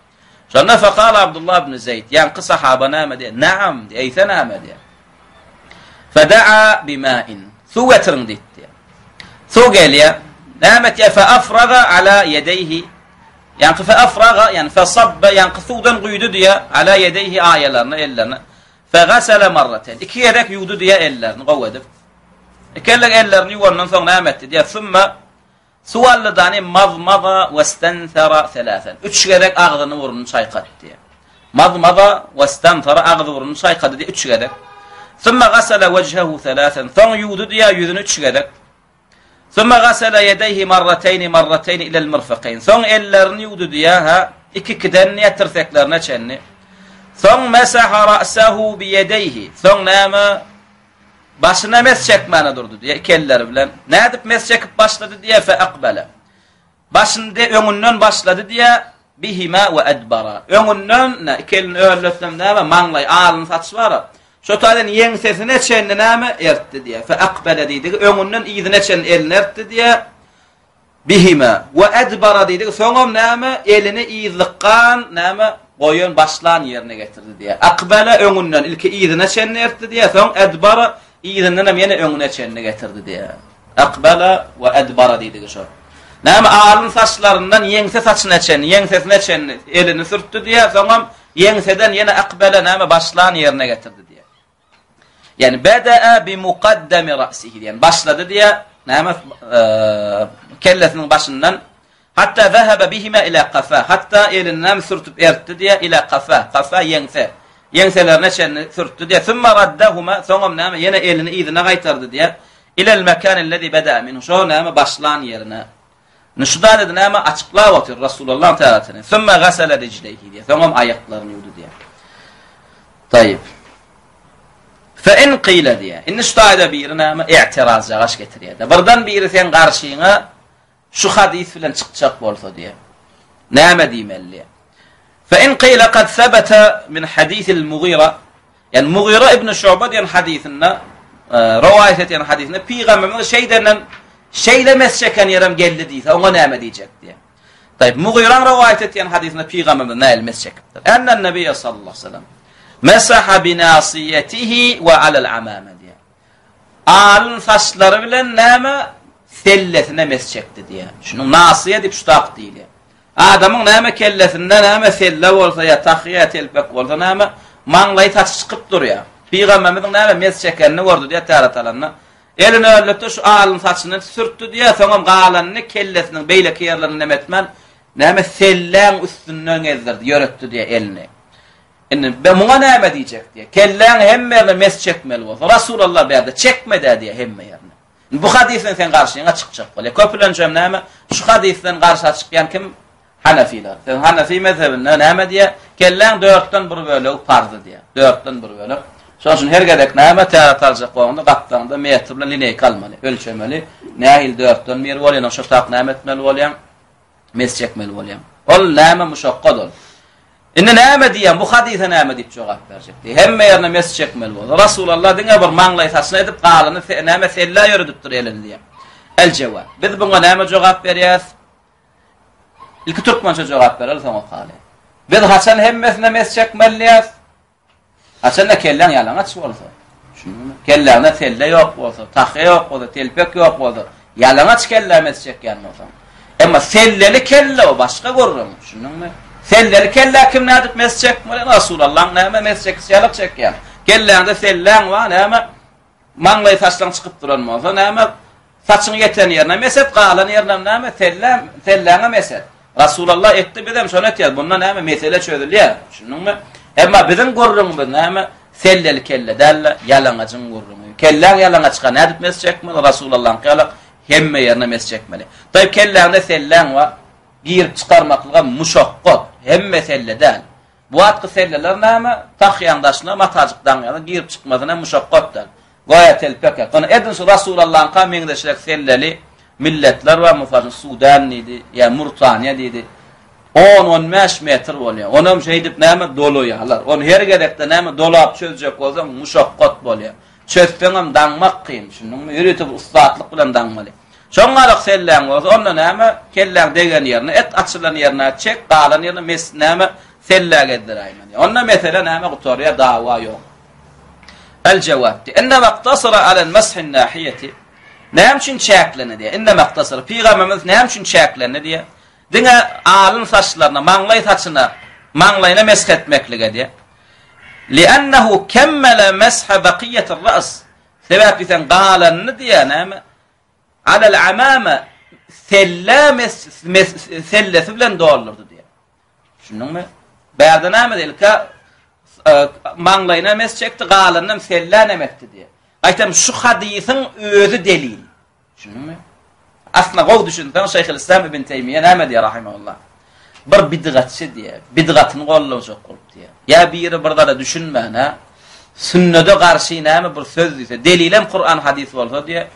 Şonda fekala Abdullah ibn Zeýd, ýaňky sahaba näme diýýär? Naam diýýär, eýse näme diýýär? Fedaa bimain. Suw getiriň diýip diýýär. Suw gelýär. Näme etýär? Fe afraga ala ýedeýhi. Ýaňky fe afraga, ýani fe sabba, ýaňky suwdan guýdy diýýär, ala ýedeýhi aýalaryna, ellerine. Fe gasala marraten. Iki gezek ýuwdy diýýär ellerini gowy edip. Iki gezek ellerini ýuwandan soň näme etdi diýýär? Summa Suw aldy-dany mazmaza westensara selasen. Üç gezek agzyny-burnuny çaýkady diýýär. Mazmaza westensara agzy-burnuny çaýkady diýýär üç gezek. Summa gasala wejhehu selasen. Soň ýuwdy diýýär ýüzüni üç gezek. Summa gasala ýedeýhi marrateýni marrateýni ilel mirfekeýn. Soň ellerini ýuwdy diýýär, ha, iki-ikiden diýýär tirseklerine çenli. Soň mesaha ra'sahu biýedeýhi. Soň näme? Başyna mes çekmäne durdy diýýär, iki elleri bilen. Nädip mes çekip başlady diýýär, fe akbele. Başyny de öňünden başlady diýýär, bihima we edbara. Öňünden, ne, iki elini ölletsem näme, maňlaý, alyn saçy bar. Şo taýdan ýeňsesine çenli näme ertdi diýýär. Fe akbele diýdigi, öňünden yzyna çenli elini ertdi diýýär. Bihima we edbara diýdik, soňam näme, elini yzlykgan, näme, goýan, başlan ýerine getirdi diýýär. Akbala öňünden, ilki yzyna çenli ertdi diýýär, soň edbara yzyndanam ýene öňüne çenli getirdi diýýär. Akbala we edbara diýdigi şol. Näme alyn saçlaryndan ýeňse saçyna çenli, ýeňsesine çenli elini sürtdi diýýär, soňam ýeňseden ýene akbele näme başlan ýerine getirdi diýýär. Ýani beda'a bi muqaddami ra'sihi diýen başlady diýýär. Näme kellesiniň başyndan hatta zahaba bihima ila qafa hatta elini näme sürtüp ertdi diýýär ila qafa qafa ýeňse ýeňselerine çenli sürtdi diýýär. Summa raddahuma soňam näme ýene elini yzyna gaýtardy diýýär. Ilel mekanillezi beda'a minhu şo näme başlan ýerine. Indi şu zady näme açyklap otyr Rasulullah täretini. Summa gasala rijleýhi diýýär. Soňam aýaklaryny ýuwdy diýýär. Taýyp. Fe in qila diýýär. Indi şu taýda biri näme i'tiraz jagaş getirýär. Birden biri sen garşyňa şu hadys bilen çykjak bolsa diýýär. Näme diýmeli diýýär. Fe in qila kad sabata min hadisil Mugira Ýani Mugira ibn Şuba diýen hadysynda e, rowaýat edýän hadysynda pygamberimiz şeýdenden şeýle mes çeken ýerem geldi diýse, oňa näme diýjek diýýär. Taýyp Mugyraň rowaýat edýän hadysynda pygamberimiz näl mes çekipdir. Ennen Nebiýe sallallahu aleyhi ve sellem mesaha bi nasiyetihi we alal amame diýýär. Alyn saçlary bilen näme sellesine mes çekdi diýýär. Şunuň nasiýe diýip şutak diýilýär. Adamyň näme kellesinde näme selle bolsa ýa tahýa ýa telpek bolsa näme maňlaýy saçy çykyp durýar. Pygamberimiziň näme mes çekenini gördi diýýär täret alanda. Elini öldürdi şu alyn saçyny sürtdi diýýär, soňam galanyny kellesiniň beýleki ýerlerini neme etmän näme selläň üstünden gezdirdi, ýöretdi diýýär elini. Indi be muňa näme diýjek diýýär. Kelläň hemme ýerine mes çekmeli bolsa, Rasulullah bärde çekme-dä diýýär hemme ýerine. Bu hadysdan sen garşyňa çykjak bolýar. Köplenç hem näme? Şu hadysdan garşa çykýan kim? Hanefiler. Sen Hanefi mezhebinde näme diýýär? Kelläň dörtden bir bölegi parzy diýýär. Dörtden bir bölek. Şonuň üçin her gezek näme täret aljak bolanda gapdaňda metr bilen lineýka almaly, ölçemeli. Nähili dörtden bir bolýar, şo tak näme etmeli bolýar? Mes çekmeli bolýaň. Ol näme muşakgat ol. Indi näme diýýän, bu hadysa näme diýip jogap berjek diýýär. Hemme ýerine mes çekmeli bolsa. Rasulallah diňe bir maňlaý saçyna edip galany näme selle ýöredipdir elini diýýär. El jewab. Biz buňa näme jogap berýäs? Ilki türkmençe jogap bereli, soň okaly. Biz haçan hemmesine mes çekmeli diýýäs? Haçanda kelläň ýalaňaç bolsa, düşündiňmi? Kelläňde selle ýok bolsa, tahýa ýok bolsa, telpek ýok bolsa, ýalaňaç kellä mes çekýän bolsaň. Emma selleli kelle o başga gürrüň, düşündiňmi? Selleli kellä kim nädip mes çekmeli? Rasulallaň näme mes çekişi ýalyk çekýän. Kelläňde selläň bar, näme? Maňlaý saçlaň çykyp duran bolsa näme? Saçyň ýeten ýerine mes et, galan ýerine näme? Selle, selläňe mes et. Rasulallah etdi, bizem şony etýäris. Bunda näme mesele çözülýär? Düşündiňmi? Emma biziň gürrüňimiz näme? Selleli kelle däl-de, ýalaňajyň gürrüňi. Kelläň ýalaňaçka nädip mes çekmeli? Rasulallaňky ýaly hemme ýerine mes çekmeli. Taýyp kelläňde selläň bar, girip çykarmaklyga muşakgat. Hemme selle däl. Bu wagtky selleler näme? Tahýaň daşyna matajyk daňýarlar, girip çykmasyna muşakgat däl. Goýa telpek ýa. Ony edil şu Rasulallaňka meňzeşrek selleli milletler bar, mysal üçin Sudan diýdi, ýa Murtaniýa diýdi. On-on bäş metr bolýar. Onam şeýdip näme dolaýarlar. Ony her gezekde näme dolap çözjek bolsaň muşakgat bolýar. Çözseňem daňmak kyn, düşündiňmi? Ýörite bir ussatlyk bilen daňmaly. Şoň galyk selläň bolsa, onda näme, kelläň degen ýerine, et açylan ýerine çek, galan ýerine mes, näme, selle gezdiräýmeli. Onda mesele näme gutarýar, dawa ýok. El jewap diýär. Inne maktasara alel meshin nahiýeti. Näme üçin çäklendi diýär. Inne maktasara. Pygamberimiz näme üçin çäklendi diýär. Diňe alyn saçlaryna, maňlaý saçyna, maňlaýyna mesh etmeklige diýär. Li'ennehu kemmele meshe bakiýetir ra's. Sebäp diýseň galanyny diýär näme? Alel amama selle mes, mes, sellesi bilen doldurdy diýär. Düşündiňmi? Bärde näme diýilkä e, maňlaýyna mes çekdi, galanynam sellä näme etdi diýär. Gaýtam şu hadysyň özi delil. Düşündiňmi? Aslynda gowy düşünseň, Şeýhülislam ibn Teýmiýe näme diýýär rahimehullah? Bir bidgatçy diýýär, bidgatyny gollajak bolup diýýär. Ýa biri bir zada düşünmän, ha? Sünnede garşy näme bir söz diýse, delilem Kur'an hadys bolsa diýýär.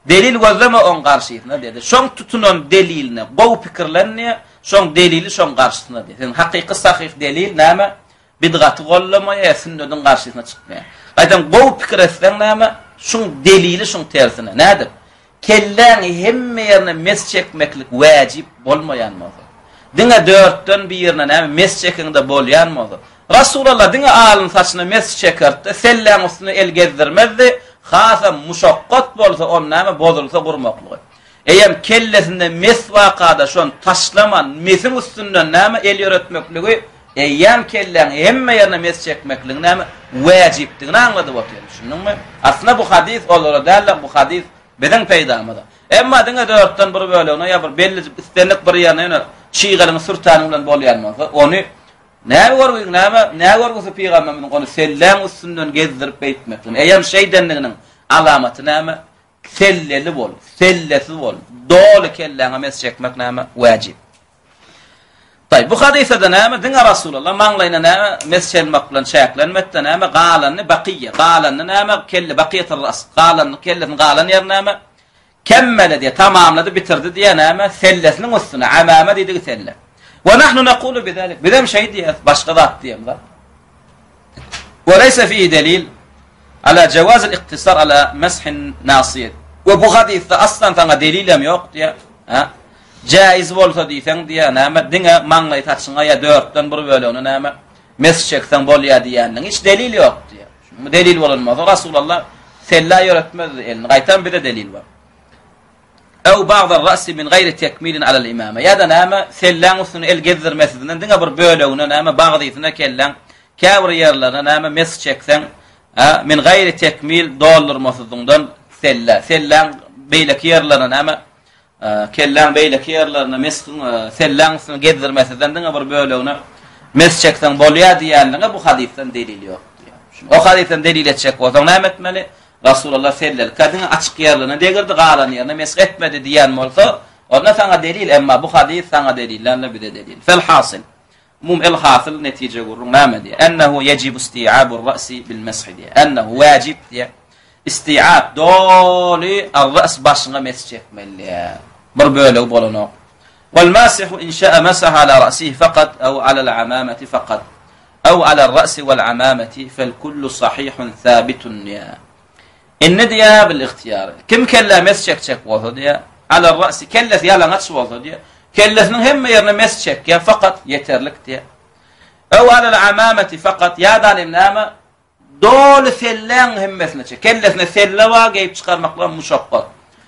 Delil gözleme oň garşysyna diýýär. Şoň tutunan deliline gowy pikirlen diýýär. Şoň delili şoň garşysyna diýýär. Sen hakyky sahyh delil näme? Bidgaty gollamaýar, ýa sünnediň garşysyna çykmaýar. Gaýtam gowy pikir etseň näme? Şuň delili şuň tersine. Nädip? Kelläň hemme ýerine mes çekmeklik wäjip bolmaýan bolsa. Diňe dörtden birine näme mes çekiňde bolýan bolsa. Rasulullah diňe alyn saçyna mes çekertdi, selläň üstüne el gezdirmezdi, hasam muşakgat bolsa on näme bozulsa gurmaklygy. Eýýäm kellesinde mes wakada şony taşlaman, mesiň üstünden näme el ýöretmekligi, eýýäm kelläň hemme ýerine mes çekmekligiň näme wäjipdigini aňladyp otyr. Düşündiňmi? Aslynda bu hadys olara däl-de, bu hadys biziň peýdamyza. Emma diňe dörtden bir bölegine ýa bir belli islendik bir ýerine ýöne çig eliňi sürtäniň bilen bolýan bolsa, ony näme görgüň, näme, nä görgüsi pygamberimiziň ony selläň üstünden gezdirip beýtmekligini. Eýýäm şeýdenliginiň alamaty näme? Selleli bol, sellesiz bol, doly kelläňe mes çekmek näme? Wäjip. Taý, bu hadysada näme? Diňe Rasulullah maňlaýyna näme mes çelmek bilen çäklenmedi-de näme? Galanyny bakyýe, galanyny näme? Kelle bakyýetur ras, galanyny kellesiniň galan ýeri näme? Kemmele diýe, tamamlady, bitirdi diýe näme? Sellesiniň üstüne, amame diýdigi selle. Wa nahnu naqulu bizalik. Bizem şeý diýýäs, başga zat diýemzok. Wa leýse fihi delil ala jawazil iktisar ala meshin nasiýet. We bu hadysda aslan saňa delil hem ýok diýýär. Ha? Jaiz bolsa diýseň diýýär, näme diňe maňlaý saçyňa ýa dörtden bir bölegine näme mes çekseň bolýar diýýändiň. Hiç delil ýok diýýär. Bu delil bolan bolsa Rasulullah sella ýöretmezdi elini. Gaýtam bize delil bar. Ew ba'dar ra'si min gaýri tekmilin alal imame. Ýa-da näme, selläň üstüne el gezdirmesizinden diňe bir bölegine näme, bagdysyna kelläň käbir ýerlerine näme mesh çekseň, a, min gaýri tekmil doldurmasyzyňdan selle, selläň beýleki ýerlerine näme, kelläň beýleki ýerlerine meshiň selläň üstüne gezdirmesizden diňe bir bölegine mesh çekseň bolýar diýenligiňe bu hadysdan delil ýok diýýär. O hadysdan delil etjek bolsaň näme etmeli? Resulallah sellelkä diňe açyk ýerlerine degirdi, galan ýerine mesh etmedi diýen bolsa, onda saňa delil, emma bu hadys saňa delil däl-de bize delil. Felhasyl, umum elhasyl netije gürrüň näme diýýär? Ennehu yejibu isti'abur ra'si bil meshi diýýär. Ennehu wajib diýýär. Isti'ab doly ar-ra's başyňa mesh çekmeli diýýär. Bir bölegi bolanok. Wal masihu in şa'a masaha ala ra'sihi fakat ew alal amamati fakat. Ew aler-ra'si wel-amameti fel-kullu sahihun sabitun diýýär. Indi diýýär bil ihtiýar. Kim kellä mes çekjek bolsa diýýär, aler-ra'si kellesi ýalaňaç bolsa diýýär, kellesiniň hemme ýerine mes çekýär, fakat ýeterlik diýýär. Ew alel-amameti fakat ýa-da näme Doly selläň hemmesine çek. Kellesine selle bar, geýip çykarmaklar muşakgat.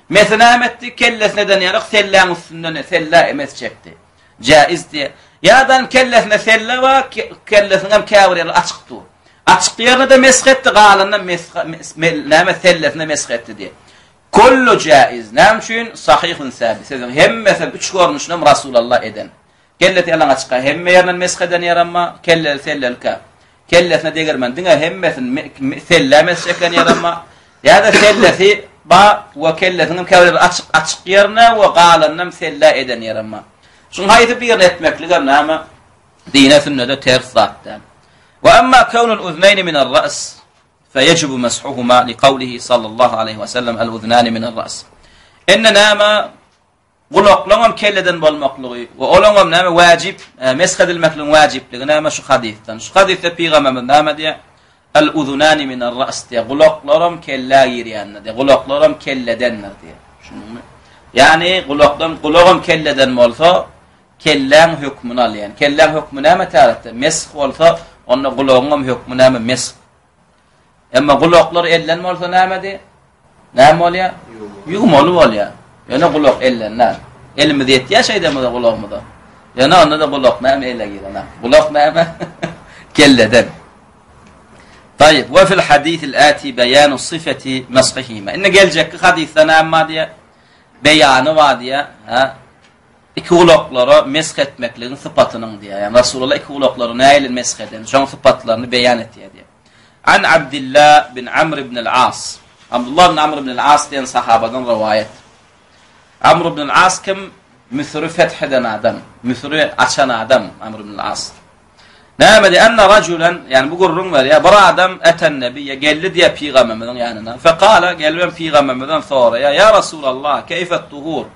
Mesi näme etdi? Kellesine eden ýalyk selläň üstünden selle mes çekdi. Jaiz diýe. Ýa-da kellesine selle bar, kellesiniň hem käbir ýeri açyk dur. Açyk ýerine de mesh etdi, galanyna mes näme sellesine mesh etdi diýe. Kullu jaiz. Näme üçin? Sahihun sabit. Sözüň hemmesi üç görnüşini hem Rasulullah eden. Kellesi ýalaňaçka hemme ýerinden mesh eden ýerem bar, kelleli sellelkä. Kellesine degirmen diňe hemmesini selle mesh çeken ýerem bar. Ýa-da sellesi bar we kellesiniň käbir açyk açyk ýerine we galanynam selle eden ýerem bar. Şuň haýsy birini etmekligem näme? Dine sünnede ters zat däl. We emma kewnul uzneyni min ar-ra's feyejibu meshuhuma li kawlihi sallallahu aleyhi we sellem el-uznani min ar-ra's. Enne näme? Gulaklaňam kelleden bolmaklygy we olaňam näme wajip, mesh edilmekligiň wajipligi näme şu hadysdan. Şu hadysda pygamberimiz näme diýýär? El-uzunani minar-ra's diýýär. Gulaklaram kellä girýändir diýýär. Gulaklaram kelledendir diýýär. Düşündiňmi? Ýagny gulakdan gulagam kelleden bolsa, kelläň hökmüni alýar. Kelläň hökmi näme täretde? Mesh bolsa, onda gulagyňam hökmi näme? Mesh. Emma gulaklar elden bolsa nämedi? Näme bolýar? Ýuwmaly bolýar. Ýöne gulak elden däl. Elimiz ýetýär şeýdemizde gulagymyza. Ýöne onda-da gulak näme ele giren? Gulak näme? Kelleden. Tayyip, we fil hadisil ati beýanu sifati meshihima. Indi geljekki hadysda näme bar diýär? Beýany bar diýär. Ha? Iki gulaklara mesh etmekligiň sypatynyň diýýär. Ýagny Rasulullah iki gulaklary nähili mesh eden, şoň sypatlaryny beýan etýär diýýär. An Abdullah bin Amr ibn al-As. Abdullah ibn Amr ibn al-As diýen sahabadan rowaýat. Amr ibn al-As kim? Müsüri feth eden adam, Müsüri açan adam Amr ibn al-As. Näme diýýär? Enne rajulan, ýagny bu gürrüň berýär. Bir adam eten nebiýe geldi diýýär pygamberimiziň ýanyna. Fekala gelibem pygamberimizden soraýar. Ýa Rasulallah, keýfet tuhur?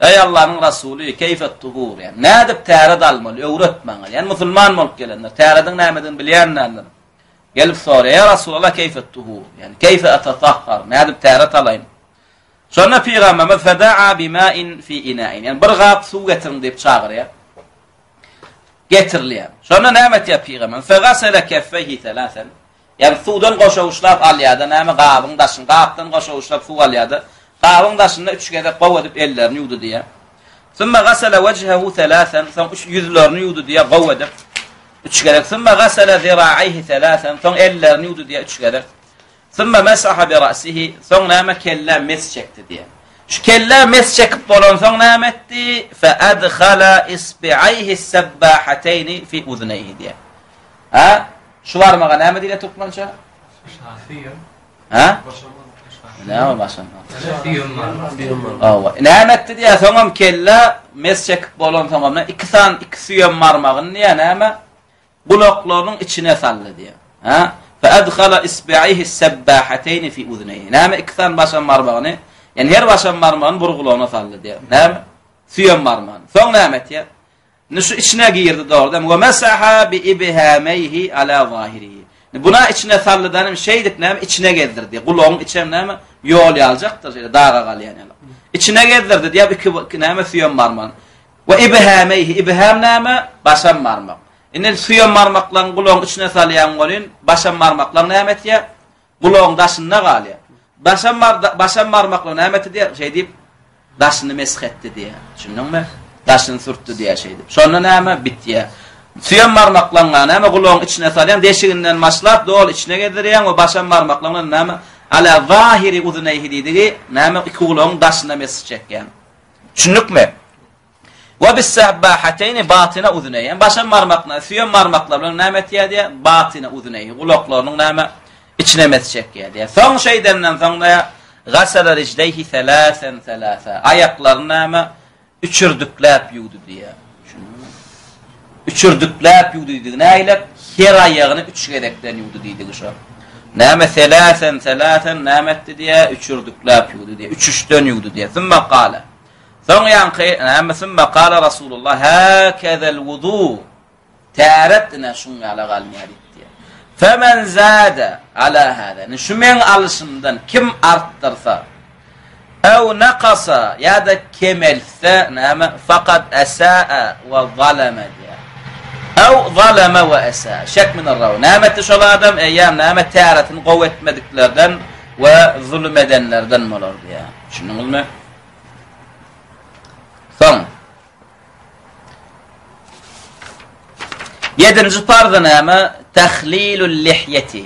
Eý Allanyň Rasuly, keýfet tuhur, ýagny nädip täret almaly, öwret maňa. Ýagny musulman bolup gelenler, tärediň nämedigini bilýän däldir. Gelip soraýar, Ýa Rasulallah, keýfet tuhur, ýagny keýfe etetahhar, nädip täret alaýyn? Şonda pygamberimiz fedaa bimain fi inain, ýagny bir gap suw getiriň diýip çagyrýar. Getirilýär. Şonda näme etýär pygamberimiz? Fegasele keffeýhi selasen. Ýagny suwdan goşawuçlap alýar-da, näme gabyň daşyny, gapdan goşawuçlap suw alýar-da. Gabyň daşynda üç gezek gowy edip ellerini ýuwdy diýýär. Summa gasala wejhehu selasen, soň üç ýüzlerini ýuwdy diýýär gowy edip. Üç gezek. Summa gasala ziraayhi selasen, soň ellerini ýuwdy diýýär üç gezek. Summa mesaha bi ra'sihi, soň näme kellä mes çekdi diýýär. Şu kellä mes çekip bolansoň näme etdi? Fe adhala isbi'ayhi sebbahateyni fi uznayhi diýýär. Ha? Şu barmaga näme diýilýär türkmençe? Ha? Näme başam? Awa. Näme etdi diýä, soňam kelle mes çekip bolan soňam iki san iki süýem barmagyny diýä näme? Gulaklarynyň içine saldy diýä. Ha? Fa adkhala isba'ihi sabbahatayn fi uznayhi. Näme iki san başam barmagyny, ýani her başam barmagyny bir gulagyna saldy diýä. Näme? Süýem barmagyny. Soň näme etýär? Indi şu içine girdi dogrudan. Ve mesaha bi ibhameyhi ala zahirihi. Buna içine saldydan hem şeýdip näme içine gezdirdi. Gulagyň içem näme ýol ýaljakdyr şeýle daga galýan ýaly. İçine gezdirdi diýip iki näme süýem barmagyny. Ve ibhameyhi ibham näme? Başam barmak. Indi süýem barmaklaryň gulagyň içine salýan welin başam barmaklaryň näme etýär? Gulagyň daşynda galýar. Başam bar, başam barmaklygy näme etdi diýýär? Şeý diýip, daşyny mesh etdi diýýär. Düşündiňmi? Daşyny sürtdi diýýär şeýdip. Şonda näme bitýär? Süýem barmaklaryňa näme gulagyň içine salýaň, deşiginden başlap doly içine gezdirýäň we başam barmaklaryň bilen näme ala zahiri uzuneýhi diýdigi näme iki gulagyň daşyna mesh çekýäň. Düşündikmi? We bis-sebbahateýni batyna uzuneýhi. Başam barmaklar, süýem barmaklar bilen näme etýär diýýär? Batyna uzuneýhi. Gulaklarynyň näme içine mes çekýär diýýär. Soň şeýdenden soň da gasala rijleýhi selasen selasa. Aýaklaryny näme üçürdikläp ýuwdy diýýär. Üçürdikläp ýuwdy diýdigi nägilek? Her aýagyny üç gezekden ýuwdy diýdigi şo. Näme selasen selasen näme etdi diýýär? Üçürdikläp ýuwdy diýýär. Üç-üçden ýuwdy diýýär. Summa gala. Soň ýaňky näme sümme kala Rasulullah häkezel wudu täret ine şuň ýaly galýar diýdi. Femen zade ala hada. Ine şu meň alyşymdan kim artdyrsa ew nakasa ýa-da kemeltse näme fakat esaa we zalama diýär. Ew zalama we esaa. Şek min rawi. Näme etdi şol adam? Eýýäm näme täretini gowy etmediklerden we zulum edenlerden bolar diýär. Düşündiňizmi? Soň Ýedinji parzy näme? Tahlilul lihýeti.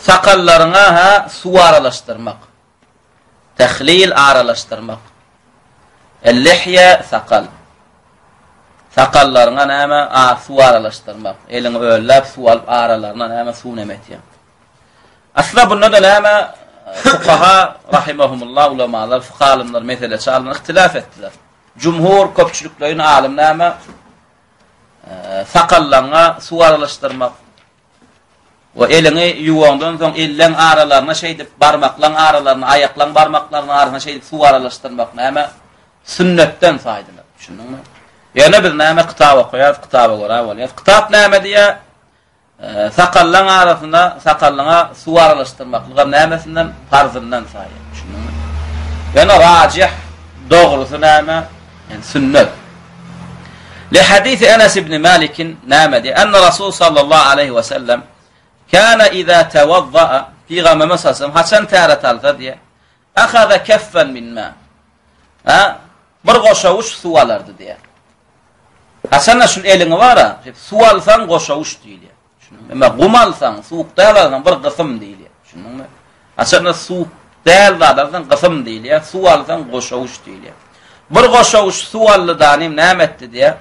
Sakallaryňa ha suw aralaşdyrmak. Tahlil aralaşdyrmak. El-lihýe sakal. Sakallaryňa näme? A suw aralaşdyrmak. Eliňi ölläp suw alyp aralaryna näme suw näme etýär? Asla bunda-da näme fukaha rahimahumullah ulamalar, fıkh alymlar meseleçi alymlar ihtilaf etdiler. Cumhur köpçülikleýin alym näme e, sakallaňa suw aralaşdyrmak we eliňi ýuwaňdan soň elleň aralaryna şeýdip barmaklaň aralaryna, aýaklaň barmaklarynyň arasyna şeýdip suw aralaşdyrmak näme sünnetden saýdylar. Düşündiňmi? Ýöne biz näme kitap okaýarys, kitaba görä bolýar. Kitap näme diýýär? Sakallaň arasyna sakalyňa suw aralaşdyrmaklygam nämesinden? Parzyndan saýýar. Düşündiňmi? Ýöne rajih dogrusy näme? Yani sünnet. Li hadisi Enes ibn Malik näme diýär? Enne Rasul sallallahu aleyhi ve sellem kana iza tawaddaa Pygamberimiz sallallahu haçan täret alsa diýär. Ahaza keffen min ma. Ha? Bir goşawuç suw alardy diýär. Haçanda şul eliňi bara, suw alsaň goşawuç diýilýär. Düşündiňmi? Emma gum alsaň, suwuk däl alsaň bir gysym diýilýär. Düşündiňmi? Haçanda suwuk däl zat alsaň gysym diýilýär, suw alsaň goşawuç diýilýär. Bir goşawuç suw aldy danym näme etdi diýär.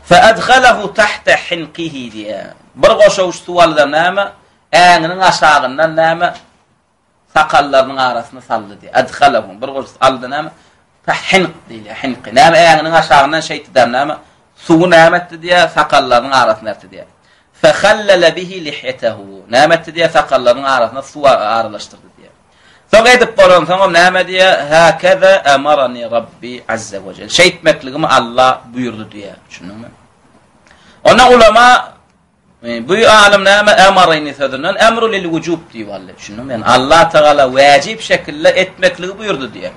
Fa-adhalahu tahta hinqihi diýär. Bir goşawuç suw aldy näme? Äňiniň aşagyndan näme? Sakallarynyň arasyna saldy diýýär. Adhalahum bir gol aldy näme? Hinq diýilýär, hinqi. Näme äňiniň aşagyndan şeýtdi däm näme? Suwy näme etdi diýýär, sakallarynyň arasyna etdi diýýär. Fehallala bihi lihyetehu. Näme etdi diýýär, sakallarynyň arasyna suw aralaşdyrdy diýýär. Soň edip bolansoňam näme diýýär? Hakaza amarani Rabbi azza we jel. Şeýtmekligimi Allah buýurdy diýýär. Düşündiňmi? Onda ulama Bu alym näme emarini sözünden emru lil wujub diýip aldy. Düşündiňmi? Ýani Allah Tagala wajib şekilde etmekligi buýurdy diýýär.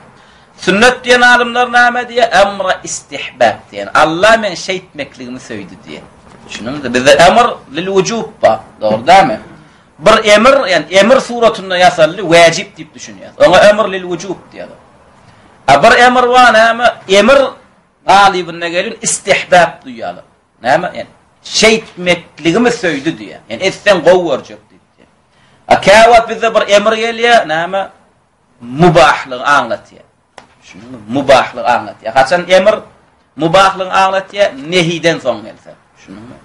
Sünnet diýen alymlar näme diýýär? Emra istihbab diýen. Allah men şeýtmekligimi söýdi diýen. Düşündiňizmi? Bizde emr lil wujub bar. Dogry dälmi? Bir emr, ýani emr suratynda ýasaldy, wajib diýip düşünýär. Oňa emr lil wujub diýýärler. A bir emr bar näme? Emr galybynda gelin istihbab diýýärler. Näme? Ýani şeýtmekligimi söýdi diýýär. Ýani etseň gowy görjek diýip. A käwagt bizde bir emr gelýär, näme? Mubahlygy aňlatýar. Düşündiňmi? Mubahlygy aňlatýar. Haçan emr mubahlygy aňlatýar? Nehiden soň gelse. Düşündiňmi?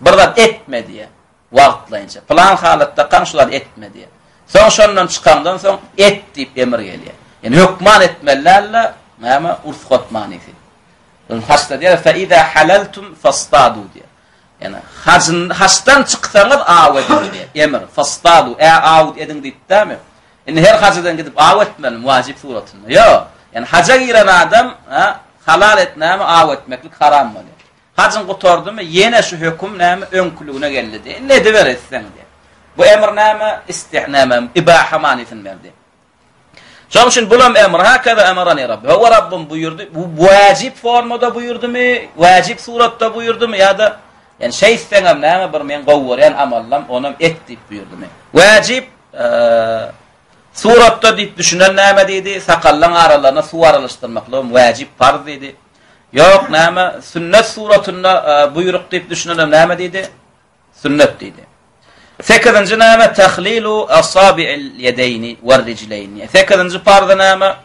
Bir zat etme diýýär. Wagtlaýynça. Plan halatda kan şu zat etme diýýär. Soň şondan çykandan soň et diýip emr gelýär. Ýani hökman etmeli däl-de, näme? Ursgat manysy. Haçda diýýär, "Fe iza halaltum fastadu" diýýär. Ýani hajyn haçdan çyksaňyz aw ediň diýýär. Emr, fastadu, ä aw ediň diýip dämi? Indi her hajadan gidip aw etmelimi wajyp suratynda? Ýok. Ýani haja giren adam, ha, halal et näme aw etmeklik haram bolýar. Hajyň gutardymy, ýene şu höküm näme öňküligine geldi diýýär. Indi ediber etseň diýýär. Bu emr näme? Istih näme? Ibaha manysyny berdi. Şonuň üçin bulam emr, hakaza emarani Rabbi. Hawa Rabbim buýurdy. Bu wajyp formada buýurdymy, wajyp suratda buýurdymy ýa-da ýani şeýtseňem näme bir men gowy görýän amallam, onam et diýip buýurdymy? Wajyp suratda diýip düşünen näme diýdi? Sakallaň aralaryna suw aralaşdyrmaklygam wajyp parz diýdi. Ýok, näme sünnet suratynda buýruk diýip düşünenem näme diýdi? Sünnet diýdi. Sekizinji näme? Tahlilu asabi'il ýedeýni we-rijleýni. Sekizinji parzy näme?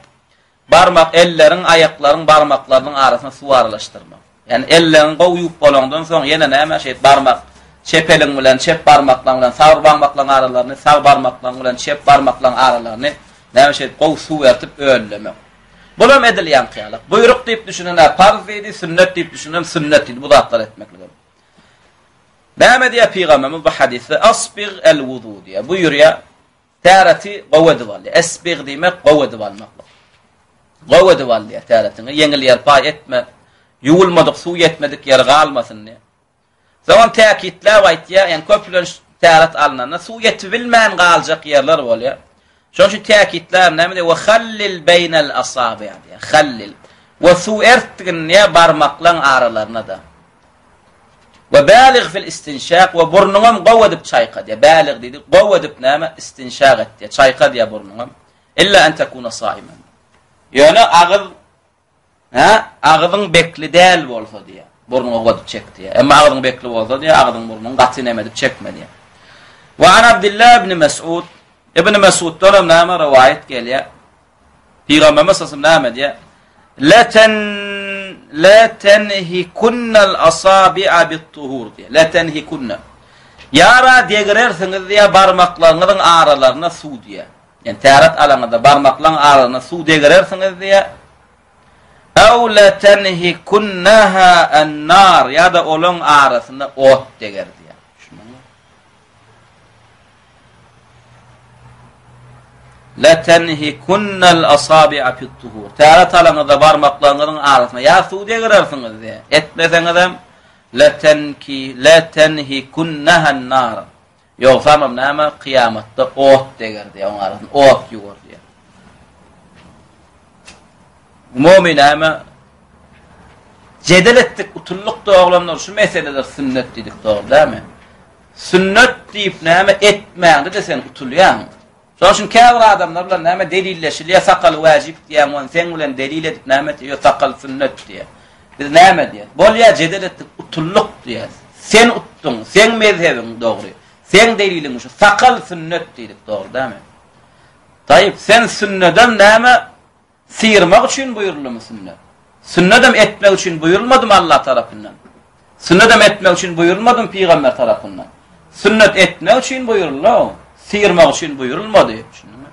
Barmak elleriň, aýaklaryň barmaklarynyň arasyna suw aralaşdyrmak. Ýagny elleriňi gowy ýuwup bolaňdan soň ýene näme şeýdip barmak çep eliň bilen çep barmaklaň bilen sag barmaklaň aralaryny, sag barmaklaň bilen çep barmaklaň aralaryny näme şeýdip gowy suw ertip öllemek. Bulam edil ýaňky ýaly. Buýruk diýip düşünen-ä parz diýdi, sünnet diýip düşünen sünnet diýdi bu zatlary etmeklige. Näme diýýär pygamberimiz bu hadysda? Asbig el wudu diýýär. Buýurýar. Täreti gowy edip al diýýär. Esbig diýmek gowy edip almaklyk. Gowy edip al diýýär täretiňi. Ýeňil ýerpaý etme. Ýuwulmadyk, suw ýetmedik ýeri galmasyn diýýär. Soňam täkitläp aýtýar, ýani köplenç täret alnanda suw ýetibilmän galjak ýerler bolýar. Şonuň üçin täkitläp näme diýýär? Wa hallil beýnel asabi diýýär. Hallil. We suw ertgin diýýär barmaklaň aralaryna-da. We balig fil istinşak we burnuňam gowy edip çaýka diýýär. Balig diýdi, gowy edip näme? Istinşak et diýýär. Çaýka diýýär burnuňam. Illa en tekuna saimen. Ýöne agyz hä, agzyň bekli däl bolsa diýýär. Burnuňy gowy edip çek diýýär. Emma agzyň bekli bolsa diýýär, agzyň burnuň gaty näme edip çekme diýýär. We an Abdullah ibn Mesud Ibn Mesuddan hem näme rowaýat gelýär? Pygamberimiz sallallahu näme diýýär? La ten la tenhikunnal asabi'a bit-tuhur diýýär. La tenhikunna. Ýara degirersiňiz diýýär barmaklaryňyzyň aralaryna suw diýýär. Ýani täret alaňyzda barmaklaryň aralaryna suw degirersiňiz diýýär. Aw la tenhikunnaha an-nar ýa-da olaň arasyna ot deger diýýär. Letenhikunnal asabi'a fit-tuhur. Täret alaňyzda barmaklaryňyzyň arasyna ýa suw degirersiňiz diýe. Etmeseňizem letenki letenhikunnahan-nar. Ýogsamam näme kyýamatda ot deger diýe, oň arasyna ot ýuwar diýe. Umumy näme jedel etdik, utuldyk da oglanlar şu meseleler sünnet diýdik dogry dälmi? Sünnet diýip näme etmäňde-de sen utulýaň. Şonuň üçin käbir adamlar bilen näme delilleşilýär, sakal wajyp diýýäň, ony seň bilen delil edip näme etýär, ýok sakal sünnet diýýär. Biz näme diýýäs? Bolýar jedel etdik, utuldyk diýýäs. Sen utduň, seň mezhebiň dogry. Seň deliliň şu sakal sünnet diýdik, dogry dälmi? Taýyp, sen sünnedem näme Syrmak üçin buýruldymy sünnet? Sünnedem etmek üçin buýrulmadymy Allah tarapyndan? Sünnedem etmek üçin buýrulmadymy pygamber tarapyndan? Sünnet etmek üçin buýruldy, syrmak üçin buýrulmady. Düşündiňmi?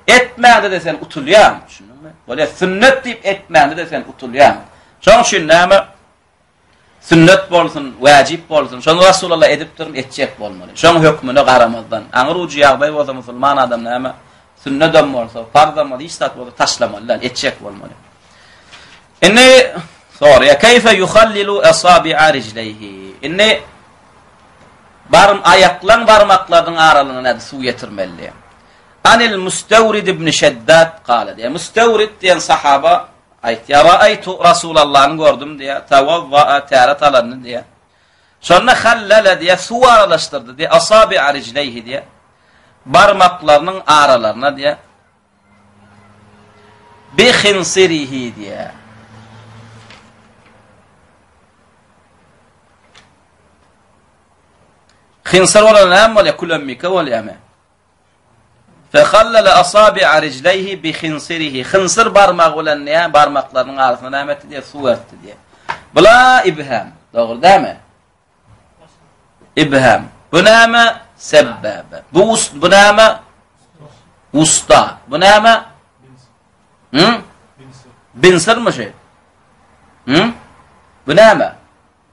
Etmäňde-de sen utulýaň, düşündiňmi? Bolýar, sünnet diýip etmäňde-de sen utulýaň. Şonuň üçin näme? Sünnet bolsun, wäjip bolsun, şony Rasulullah edipdirmi, etjek bolmaly. Şoň hökmüne garamazdan, aňyr ujy ýagdaý bolsa musulman adam näme, sünnedem bolsa, parzam bolsa, hiç zat bolsa taşlamaly däl, etjek bolmaly. Indi soraýar, keýfe yuhallilu asabi'a rijleýhi. Indi barm aýaklaň barmaklarynyň aralygyna nädip suw ýetirmeli? Anil Mustawrid ibn Şeddat gala diýär. Mustawrid diýen sahaba. Aýtýar, Ra'aýtu Rasulallany gördüm diýýär, tawazza'a täret alanyny diýýär. Şonda hallala diýýär, suw aralaşdyrdy diýýär, asabi'a rijleýhi diýýär. Barmaklarynyň aralaryna diýýär. Bi hinsirihi diýýär. Hinsir bolanda näme bolýar? Külemmike bolýarmy? Fehallala asabi'a rijleýhi bi hinsirihi. Hinsir barmagy bilen näme barmaklarynyň arasyna näme etdi diýär, suw ertdi diýär. Bula ibham. Dogry dämi? Ibham. Bu näme? Sebebe. Bu bu näme? Usta. Bu näme? Hı? Binsirmi şu? Hı? Bu näme?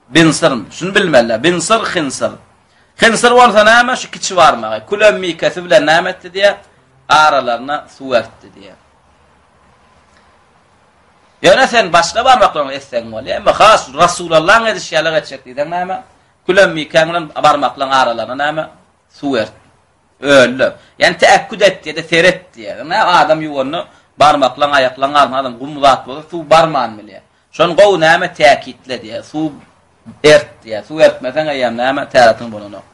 Binsyrmy? Şuny bilmeliler. Binsyr, hinsyr. Hinsyr bolsa näme? Şu kiçi barmagy. Külem mikesi bilen näme etdi diýýär? Aralaryna suw ertdi diýýär. Ýöne sen başga barmaklaryňy etseň bolýar. Emma has Rasulallaň edişi ýaly etjek diýseň näme? Külem mikäň bilen barmaklaryň aralaryna näme? Suw ert. Ölle. Ýani täkküd et diýýär, seret diýýär. Näme adam ýuwanda barmaklaryň, aýaklaryň arasyna adam gum zat bolsa suw barman bilýär. Şony gowy näme täkitle diýýär. Suw ert diýýär. Suw ertmeseň eýýäm näme täretiň bolanok.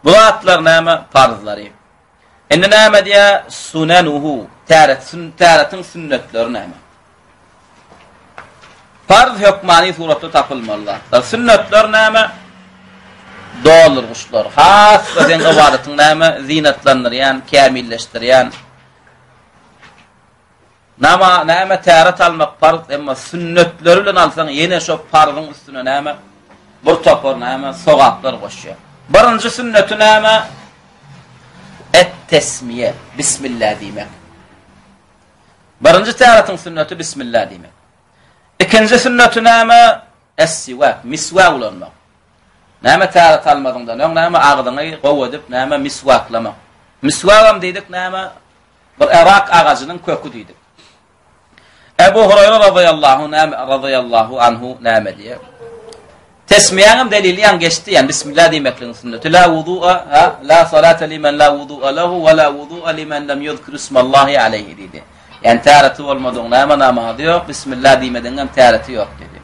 Bu zatlar näme parzlary. Indi näme diýýär? Sunenuhu. Täret, sün, täretiň sünnetleri näme? Parz hökmany suratda tapylmaly zatlar. Sünnetler näme? Doldurgyçlar. Has-da seň ybadatyň näme? Zinatlandyrýan, kämilleşdirýän. Nama näme täret almak parz, emma sünnetleri bilen alsaň ýene şo parzyň üstüne näme bir topar näme sogaplar goşýar. Birinji sünneti näme? Et-tesmiye, bismillah diýmek. Birinji täretiň sünneti bismillah diýmek. Ikinji sünneti näme? Es-siwak, miswak ulanmak. Näme täret almazyňdan öň näme agzyňy gowy edip näme miswaklamak. Miswagam diýdik näme Bir erak agajynyň köki diýdik. Ebu Hurayra razyýallahu näme razyýallahu anhu näme diýýär? Tesmiýäň delili ýan geçdi, ýan bismillah diýmekligiň sünneti. La wudu'a, ha, la salata limen la wudu'a lahu we la wudu'a limen lem yuzkur ismallahi aleyhi diýdi. Ýan täreti bolmadygyň näme namazy ýok, bismillah diýmedigiň hem täreti ýok diýdi.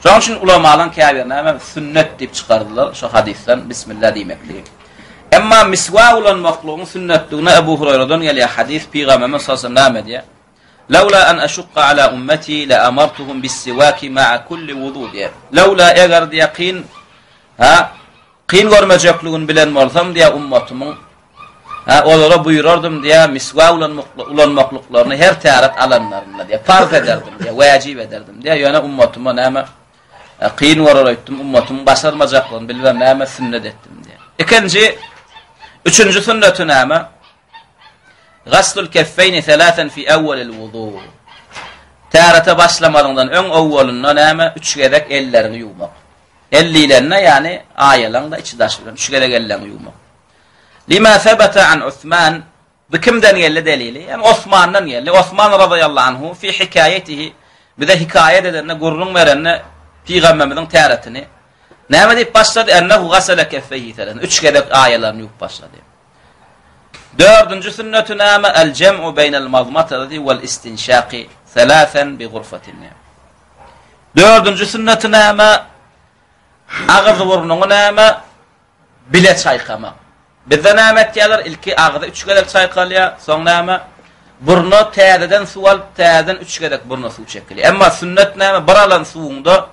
Şonuň üçin ulamalaryň käbiri näme sünnet diýip çykardylar şu hadysdan bismillah diýmekligi. Emma miswak ulanmaklygyň sünnetligine Ebu Huraýradan gelýär hadys, Pygamberimiz sallallahu aleyhi ve sellem näme diýýär? Laula an aşukka ala ummeti la amartuhum bis-siwaki ma'a kulli wudu diýýär. Laula eger diýýär kyn ha kyn görmejekligini bilen bolsam diýýär ummatymyň ha olara buýrardym diýýär miswak ulanmaklyklaryny her täret alanlarynda diýýär. Farz ederdim diýýär, wajib ederdim diýýär. Ýöne ummatyma näme Kyn bolar öýtdüm, ummatymyň başarmajaklygyny bilibem näme sünnet etdim diýýär. Ikinji, üçünji sünneti näme? Gaslul keffeýni selasen fi awwalil wudu. Tärete başlamazyňdan öň owwalynda näme? Üç gezek elleriňi ýuwmak. El diýlende, ýagny aýalaň-da içi daşy bilen üç gezek elleriňi ýuwmak. Lima sebete an Usman Bu kimden geldi delili? Ýagny Osmandan geldi. Osman razyýallahu anhu fi hikaýetihi bize hikaýat edende, gürrüň berende pygamberimiziň täretini näme diýip başlady? Ennehu gasala keffeýhi selen. Üç gezek aýalaryny ýuwup başlady. Dördünji sünneti näme? El cem'u beýnel mazmatati wal istinşaqi selasen bi gurfatin. Dördünji sünneti näme? Agyz burnuňy näme? Bile çaýkamak. Bizde näme etýärler? Ilki agzy üç gezek çaýkalýar, soň näme? Burna täzeden suw alyp, täzeden üç gezek burna suw çekilýär. Emma sünnet näme? Bir alan suwuňda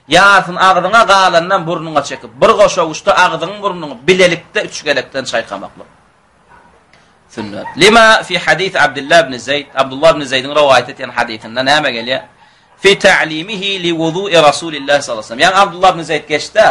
ýarsyny agzyňa, galanynam burnuňa çekip, bir goşawuçda agzyňy, burnuňy bilelikde üç gezekden çaýkamaklyk. Sünnet. Lima fi hadis Abdullah ibn Zeyd, Abdullah ibn Zeýdiň rowaýat etýän hadysynda näme gelýär? Fi ta'limihi li wudu'i Rasulillah sallallahu aleyhi ve sellem. Ýagny Abdullah ibn Zeýd geçdi,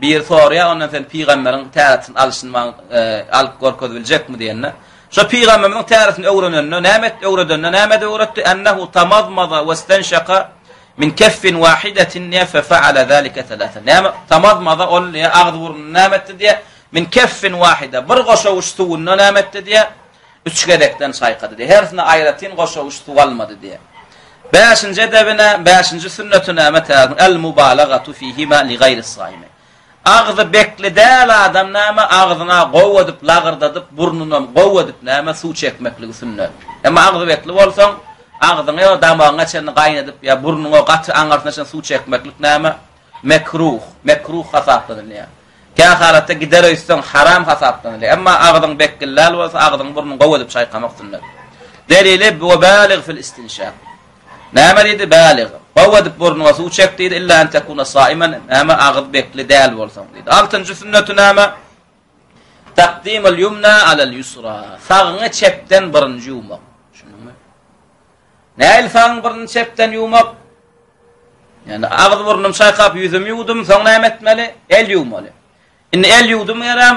bir soraýar ondan sen pygamberiň täretini alyşyny maňa e, alyp görkezip biljekmi diýende. Şo pygamberimiziň täretini öwrenende näme etdi? Öwredende näme edip öwretdi? Ennehu tamazmaza we istenşaka min keffin wahidatin fe faala zalika thalatha. Näme tamazmaza ol agzy burnuny näme etdi diýe? Min keffin wahida, bir goşawuç suwunda näme etdi diýýär? Üç gezekden çaýkady diýýär. Hersine aýratyn goşawuç suw almady diýýär. Bäşinji edebi nä? Bäşinji sünneti näme täzin? El mubalagatu fihima li gaýris saimi. Agzy bekli däl adam näme? Agzyna gowy edip lagyrdadyp, burnunam gowy edip näme suw çekmekligi sünnet. Emma agzy bekli bolsaň, Agzyňy ýa damagyňa çenli gaýnadyp ýa burnuňa gaty aňyrsyna çenli suw çekmeklik näme? Mekruh, mekruh hasaplanylýar. Kä halatda gider öýtseň haram hasaplanylýar. Emma agzyň bekgilläl bolsa agzyňy burnuňy gowy edip çaýkamak sünnet. Delili we balig fil istinşak. Näme diýdi? Balig. Gowy edip burnuňa suw çek diýdi. Illa en tekuna saimen. Näme agyz bekli däl bolsaň diýdi. Altynjy sünneti näme? Takdimul ýumna alal ýusra. Sagyňy çepden birinji ýuwmak. Düşündiňmi? Nähili sagyň birinji çepden ýuwmak? Ýani agyz burnum çaýkap ýüzümi ýuwdum, soň näme etmeli? El ýuwmaly. Indi el ýuwdum gerem,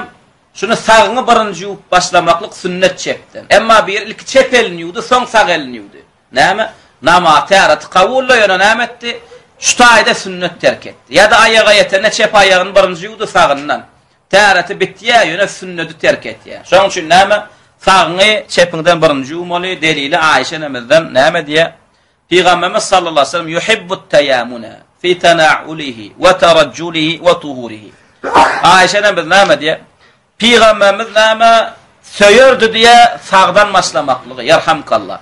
şuny sagyňy birinji ýuwup başlamaklyk sünnet çepden. Emma bir ilki çep elini ýuwdy, soň sag elini ýuwdy. Näme? Namaz täreti kabulda ýöne näme etdi? Şu taýda sünnet terk etdi. Ýa-da aýaga ýetende çep aýagyny birinji ýuwdy sagyndan. Täreti bitýär, ýöne sünnedi terk etýär. Şonuň üçin näme? Sagyňy çepiňden birinji ýuwmaly. Delili Aýşe enemizden näme diýýär? Pygamberimiz sallallahu aleyhi ve sellem yuhibbut tayamuna fi tanaulihi we tarajjulihi we tuhurihi. Aýşe enemiz näme diýýär? Pygamberimiz näme söýerdi diýýär? Sagdan başlamaklygy, ýerhamkallah.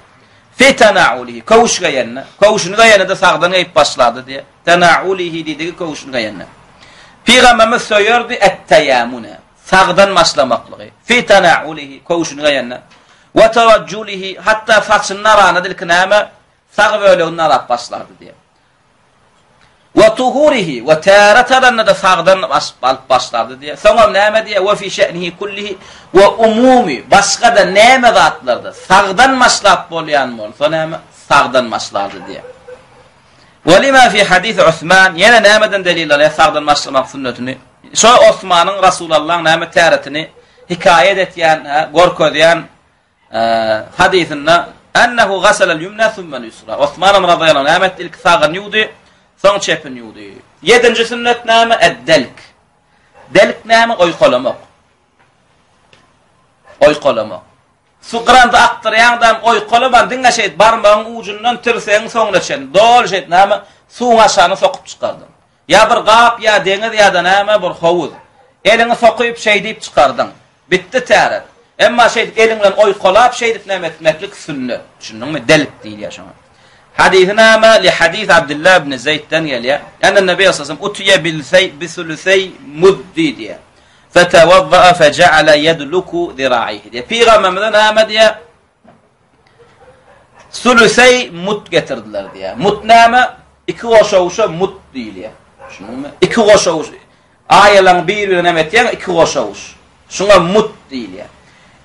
Fi tanaulihi, köwüş geýende, köwşüni geýende-de sagdan geýip başlardy diýýär. Tanaulihi diýdigi köwşüni geýende. Pygamberimiz söýerdi et-taýamune, sagdan başlamaklygy. Fi tanaulihi, köwşüni geýende. We tarajjulihi, hatda saçyny daranda ilki näme? Sag bölegini darap başlardy diýýär. We tuhurihi, we täret alanda-da sagdan alyp başlardy diýýär. Soňam näme diýýär? We fi şe'nihi kullihi, we umumy, başga-da näme zatlarda sagdan başlap bolýan bolsa näme? Sagdan başlardy diýýär. We lima fi hadisi Osman, ýene nämeden delil alýar sagdan başlamak sünnetini? Şo Osmanyň Rasulallaň näme täretini hikaýat etýän, görkezýän Hadysynda Ennehu gasalal ýumna summal ýusra. Osman razyýallahu anh näme etdi? Ilki sagyny ýuwdy, soň çepini ýuwdy. Ýedinji sünnet näme? Ed-delk. Delk näme? Oýkalamak. Oýkalamak. Su grandy akdyrýaň-da, oýkalaman diňe şeýt barmagyň ujundan tirsegiň soňuna çenli doly şeýt näme? Suwuň aşagyna sokup çykardyň. Ýa bir gap, ýa deňiz, ýa-da näme, bir howuz. Eliňi sokyp, şeýdip çykardyň. Bitdi täret. Emma şeýdip eliň bilen oýkalap şeýdip näme etmeklik sünnet. Düşündiňmi? Delk diýilýär şoňa. Hadysy näme? Li hadys Abdullah ibn Zeýdden gelýär. Enne Nebi sallallahu aleyhi ve sellem utiye bil sey bi sulusey muddi diýýär. Fetewazza fejeale yedluku zira'ihi diýýär. Pygamberimize näme diýýär? Suluseý mut getirdiler diýýär. Mut näme? Iki goşawuşa mut diýilýär. Düşündiňmi? Iki goşawuş. Aýalaň bir-birine näme etýäň? Iki goşawuş. Şuňa mut diýilýär.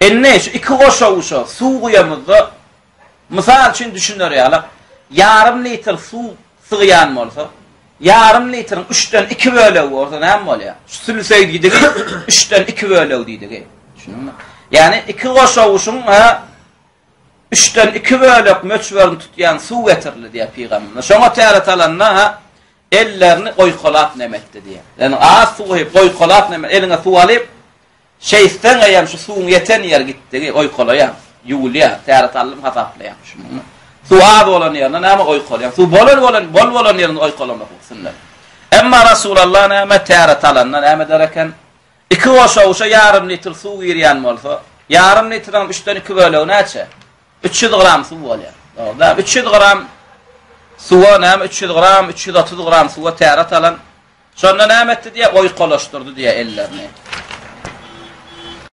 Indi şu iki goşawuşa suw guýamyzda, mysal üçin düşüner ýaly, ýarym litr suw sygýan bolsa, ýarym litriň üçden iki bölegi bolsa näme bolýar? Şu sülüseý diýdigi üçden iki bölegi diýdigi. Düşündiňmi? Ýagny iki goşawuşyň ha üçden iki bölek möçberini tutýan suw getirildi diýýär pygamberimiz. Şoňa täret alanda ha ellerini oýkalap neme etdi diýýär. Ýagny az suw guýup oýkalap neme eliňe suw alyp Şeýtseň eýýäm şu suwuň ýeten ýeri gitdigi, oýkalaýaň, ýuwulýar, täret aldym hasaplaýaň, düşündiňmi? Suw az bolan ýerinde näme oýkalaýaň, suw bol bolan, bol bolan ýerinde oýkalamaklyk sünnet. Emma Rasulallah näme täret alanda näme eder eken? Iki goşawuşa ýarym litr suw girýän bolsa, ýarym litriň üçden iki bölegi näçe? 300 gram suw bolýar. Dogry däl? 300 gram suwa näme 300 gram, 330 gram suwa täret alan Şonda näme etdi diýýär? Oýkalaşdyrdy diýýär ellerini.